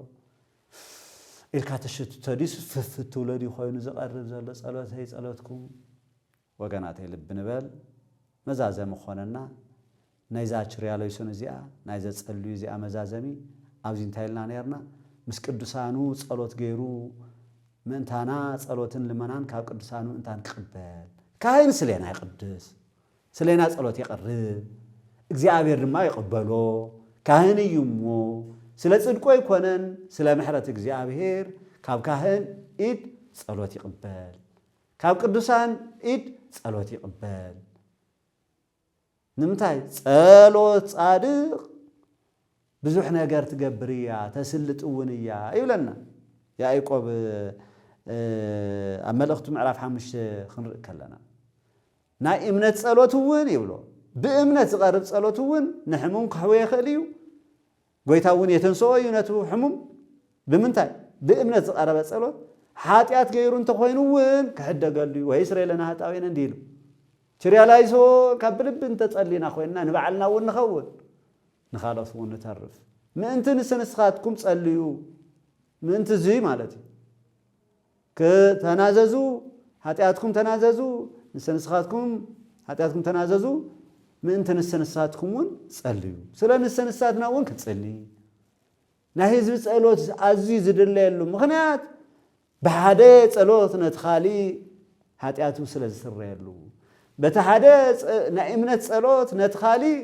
ኢልካ ተሸትቶ ድዩስ ፍፍ ትብሎ ድዩ ኮይኑ ዝቐርብ ዘሎ ጸሎተይ ጸሎትኩም? ወገናተይ ልቢ ንበል፣ መዛዘሚ ክኾነና ናይዛ ችርያ ለይሶን እዚኣ፣ ናይዛ ጸልዩ እዚኣ መዛዘሚ ኣብዚ እንታይ ኢልና ነይርና? ምስ ቅዱሳኑ ጸሎት ገይሩ ምእንታና ጸሎትን ልመናን ካብ ቅዱሳኑ እንታን ክቕበል። ካህን ስሌና ይቕድስ፣ ስሌና ጸሎት የቕርብ፣ እግዚኣብሔር ድማ ይቕበሎ። ካህን እዩ እሞ ስለ ጽድቁ ኣይኮነን፣ ስለ ምሕረት እግዚኣብሔር ካብ ካህን ኢድ ጸሎት ይቕበል። ካብ ቅዱሳን ኢድ ጸሎት ይቕበል። ንምንታይ? ጸሎት ጻድቕ ብዙሕ ነገር ትገብር እያ፣ ተስልጥ እውን እያ ይብለና ያዕቆብ፣ እ፣ ኣብ መልእኽቱ ምዕራፍ ሓሙሽተ ክንርኢ ከለና። ናይ እምነት ጸሎት እውን ይብሎ። ብእምነት ዝቐርብ ጸሎት እውን ንሕሙም ከሕውዮ ይኽእል እዩ። ጎይታ እውን የተንስኦ እዩ ነቲ ሕሙም። ብምንታይ? ብእምነት ዝቐረበ ጸሎት። ሓጢኣት ገይሩ እንተኾይኑ እውን ክሕደገሉ እዩ። ወይስረይ ለነ ኃጣውኢነ እንዲህ ኢሉ። ችርያ ላይሶ ካብ ብልቢ እንተጸሊና ኮይንና ንባዕልና እውን ንኸውን፣ ንኻልኦት እውን ንተርፍ። ምእንቲ ንስንስኻትኩም ጸልዩ። ምእንቲ እዙይ ማለት እዩ። ክ-፣ ተናዘዙ፣ ኃጢኣትኩም ተናዘዙ፣ ንሰንስኻትኩም ኃጢኣትኩም ተናዘዙ፣ ምእንቲ ንሰንስኻትኩም እውን ጸልዩ። ስለ ንሰንስኻትና እውን ክንጽሊ። ናይ ህዝቢ ጸሎት ኣዝዩ ዝድለየሉ ምኽንያት ብሓደ ጸሎት ነቲ ካሊእ ሓጢኣቱ ስለ ዝስረየሉ፣ በቲ ሓደ ጸ- ናይ እምነት ጸሎት ነቲ ካሊእ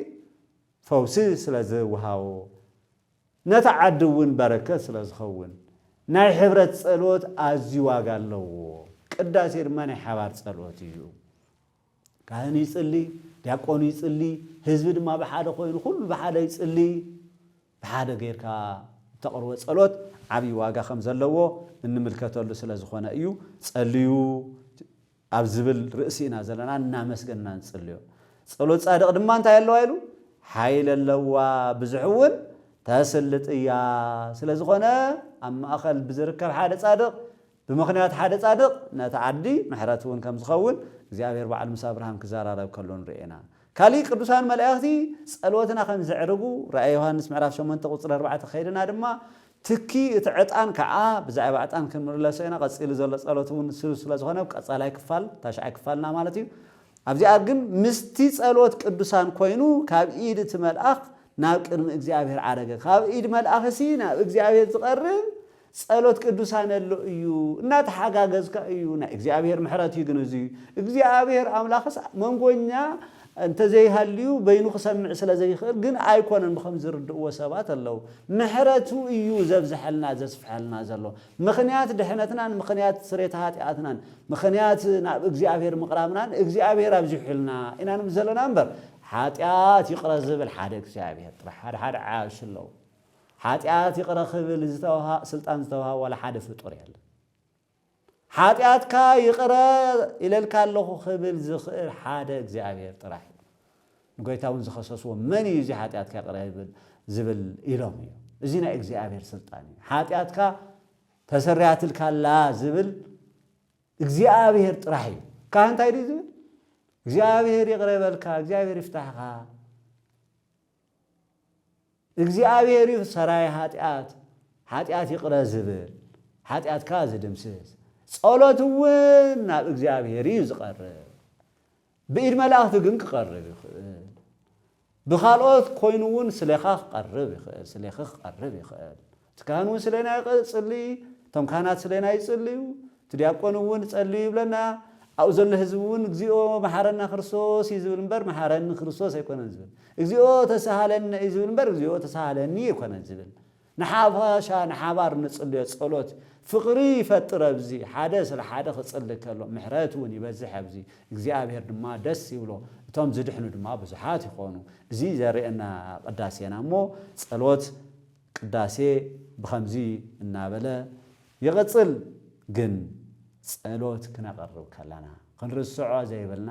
ፈውሲ ስለ ዝወሃቦ፣ ነቲ ዓዲ እውን በረከት ስለ ዝኸውን፣ ናይ ሕብረት ጸሎት ኣዝዩ ዋጋ ኣለዎ። ቅዳሴ ድማ ናይ ሓባር ጸሎት እዩ። ካህን ይጽሊ፣ ዲያቆን ይጽሊ፣ ህዝቢ ድማ ብሓደ ኮይኑ ኩሉ ብሓደ ይጽሊ። ብሓደ ጌርካ እተቕርቦ ጸሎት ዓብዪ ዋጋ ከም ዘለዎ እንምልከተሉ ስለ ዝኾነ እዩ። ጸልዩ ኣብ ዝብል ርእሲ ኢና ዘለና፣ እናመስገንና ንጽልዮ። ጸሎት ጻድቕ ድማ እንታይ ኣለዋ ኢሉ? ሓይል ኣለዋ፣ ብዙሕ እውን ተስልጥ እያ። ስለ ዝኾነ ኣብ ማእከል ብዝርከብ ሓደ ጻድቕ፣ ብምኽንያት ሓደ ጻድቕ ነቲ ዓዲ ምሕረት እውን ከም ዝኸውን እግዚኣብሔር ባዕሉ ምስ ኣብርሃም ክዘራረብ ከሎ ንርኢ ኢና። ካሊእ ቅዱሳን መላእኽቲ ጸሎትና ከም ዘዕርጉ ራእየ ዮሃንስ ምዕራፍ ሸሞንተ ቁጽሪ ኣርባዕተ ከይድና ድማ ትኪ እቲ ዕጣን ከዓ ብዛዕባ ዕጣን ክንምለሶ ኢና። ቀጺሉ ዘሎ ጸሎት እውን ስሉ ስለ ዝኾነ ቀጻላይ ክፋል ታሽዓይ ክፋልና ማለት እዩ። ኣብዚኣ ግን ምስቲ ጸሎት ቅዱሳን ኮይኑ ካብ ኢድ እቲ መልኣኽ ናብ ቅድሚ እግዚኣብሔር ዓረገ። ካብ ኢድ መልኣኽሲ ናብ እግዚኣብሔር ዝቐርብ ጸሎት ቅዱሳን ኣሎ እዩ። እናተሓጋገዝካ እዩ። ናይ እግዚኣብሔር ምሕረት እዩ ግን እዚ እግዚኣብሔር ኣምላኽስ መንጎኛ እንተዘይሃልዩ በይኑ ክሰምዕ ስለ ዘይኽእል ግን ኣይኮነን ብኸም ዝርድእዎ ሰባት ኣለዉ። ምሕረቱ እዩ ዘብዝሐልና ዘስፍሐልና ዘሎ። ምኽንያት ድሕነትናን ምኽንያት ስሬት ሓጢኣትናን ምኽንያት ናብ እግዚኣብሔር ምቕራብናን እግዚኣብሔር ኣብዚሑልና ኢና ንብል ዘለና እምበር ሓጢኣት ይቕረ ዝብል ሓደ እግዚኣብሔር ጥራሕ። ሓደ ሓደ ዓያሹ ኣለዉ። ሓጢኣት ይቕረ ክብል ዝተውሃ- ስልጣን ዝተውሃብ ዋላ ሓደ ፍጡር የለን። ሓጢኣትካ ይቕረ ኢለልካ ኣለኹ ክብል ዝኽእል ሓደ እግዚኣብሔር ጥራሕ እዩ። ንጎይታ እውን ዝኸሰስዎ መን እዩ እዚ ሓጢኣትካ ይቕረ ይብል ዝብል ኢሎም እዩ። እዚ ናይ እግዚኣብሔር ስልጣን እዩ። ሓጢኣትካ ተሰሪያትልካላ ዝብል እግዚኣብሔር ጥራሕ እዩ። ካህን እንታይ ድዩ ዝብል? እግዚኣብሔር ይቕረ ይበልካ፣ እግዚኣብሔር ይፍታሕኻ። እግዚኣብሔር እዩ ሰራይ ሓጢኣት፣ ሓጢኣት ይቕረ ዝብል፣ ሓጢኣትካ ዝድምስስ። ጸሎት እውን ናብ እግዚኣብሔር እዩ ዝቐርብ። ብኢድ መላእኽቲ ግን ክቐርብ ይኽእል። ብኻልኦት ኮይኑ እውን ስሌኻ ክቐርብ ይኽእል፣ ስሌኺ ክቐርብ ይኽእል። እቲ ካህን እውን ስሌና ይጽሊ፣ እቶም ካህናት ስሌና ይጽልዩ፣ እቲ ዲያቆን እውን ጸልዩ ይብለና። ኣብኡ ዘሎ ህዝቢ እውን እግዚኣብሔር መሓረና ክርስቶስ እዩ ዝብል እምበር መሓረኒ ክርስቶስ ኣይኮነን ዝብል። እግዚኣብሔር ተሳሃለኒ እዩ ዝብል እምበር እግዚኣብሔር ተሳሃለኒ ኣይኮነን ዝብል። ንሓፋሻ ንሓባር ንጽልዮ ጸሎት ፍቕሪ ይፈጥር። ኣብዚ ሓደ ስለ ሓደ ክጽሊ ከሎ ምሕረት እውን ይበዝሕ። ኣብዚ እግዚኣብሔር ድማ ደስ ይብሎ፣ እቶም ዝድሕኑ ድማ ብዙሓት ይኾኑ። እዚ ዘርእየና ቅዳሴና እሞ ጸሎት ቅዳሴ ብኸምዚ እናበለ ይቕጽል። ግን ጸሎት ክነቕርብ ከለና ክንርስዖ ዘይብልና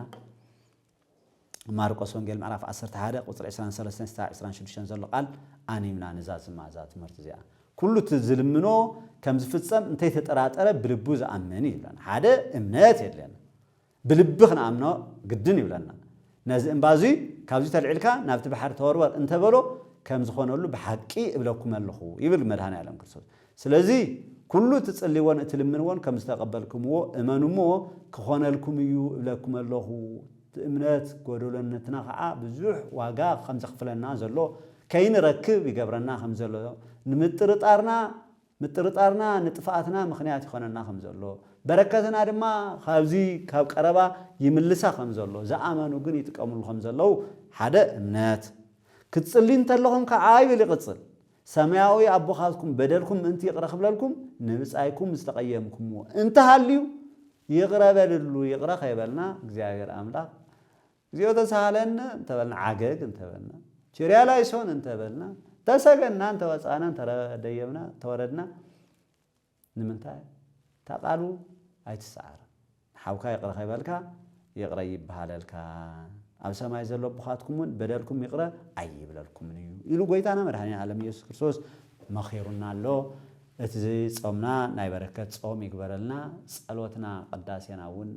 ማርቆስ ወንጌል ምዕራፍ ዓሰርተ ሓደ ቁጽሪ ዕስራን ሰለስተን ክሳብ ዕስራን ሽዱሽተን ዘሎ ቃል ኣኒምና ንዛ ዝማዛ ትምህርቲ እዚኣ። ኩሉ እቲ ዝልምኖ ከም ዝፍጸም እንተይተጠራጠረ ብልቡ ዝኣምን እዩ ይብለና። ሓደ እምነት የድልየና። ብልቢ ክንኣምኖ ግድን ይብለና። ነዚ እምባ እዚ ካብዚ ተልዒልካ ናብቲ ባሕሪ ተወርወር እንተበሎ ከም ዝኾነሉ ብሓቂ እብለኩም ኣለኹ ይብል መድሃኔ ዓለም ክርስቶስ። ስለዚ ኩሉ እትጽልይዎን እትልምንዎን ከም ዝተቐበልኩምዎ እመኑ እሞ ክኾነልኩም እዩ እብለኩም ኣለኹ። እቲ እምነት ጎደሎነትና ከዓ ብዙሕ ዋጋ ከም ዘኽፍለና ዘሎ ከይንረክብ ይገብረና ከም ዘሎ ንምጥርጣርና ምጥርጣርና ንጥፍኣትና ምኽንያት ይኾነና ከም ዘሎ በረከትና ድማ ካብዚ ካብ ቀረባ ይምልሳ ከም ዘሎ ዝኣመኑ ግን ይጥቀምሉ ከም ዘለዉ ሓደ እምነት ክትጽሊ እንተለኹም ከዓ ይብል ይቕጽል ሰማያዊ ኣቦኻትኩም በደልኩም ምእንቲ ይቕረ ክብለልኩም ንብጻይኩም ዝተቐየምኩምዎ እንተሃልዩ ይቕረ በልሉ ይቕረ ከይበልና እግዚኣብሔር ኣምላኽ እግዚኣብሔር ተሳሃለኒ እንተበልና ዓገግ እንተበልና ችርያ ላይሶን እንተበልና ተሰገና እንተወፃና እንተደየብና ተወረድና ንምንታይ እታ ቃሉ ኣይትሰዓር ንሓውካ ይቕረ ከይበልካ ይቕረ ይበሃለልካ ኣብ ሰማይ ዘሎ ኣቦኻትኩም እውን በደልኩም ይቕረ ኣይብለልኩምን እዩ ኢሉ ጎይታና መድሃኒ ዓለም ኢየሱስ ክርስቶስ መኺሩና ኣሎ እቲ ጾምና ናይ በረከት ጾም ይግበረልና ጸሎትና ቅዳሴና እውን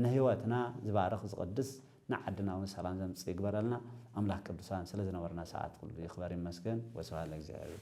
ንህይወትና ዝባርኽ ዝቕድስ ንዓድና እውን ሰላም ዘምፅእ ይግበረልና ኣምላኽ ቅዱሳን ስለ ዝነበረና ሰዓት ኩሉ ይኽበር ይመስገን ወስብሐት ለእግዚኣብሔር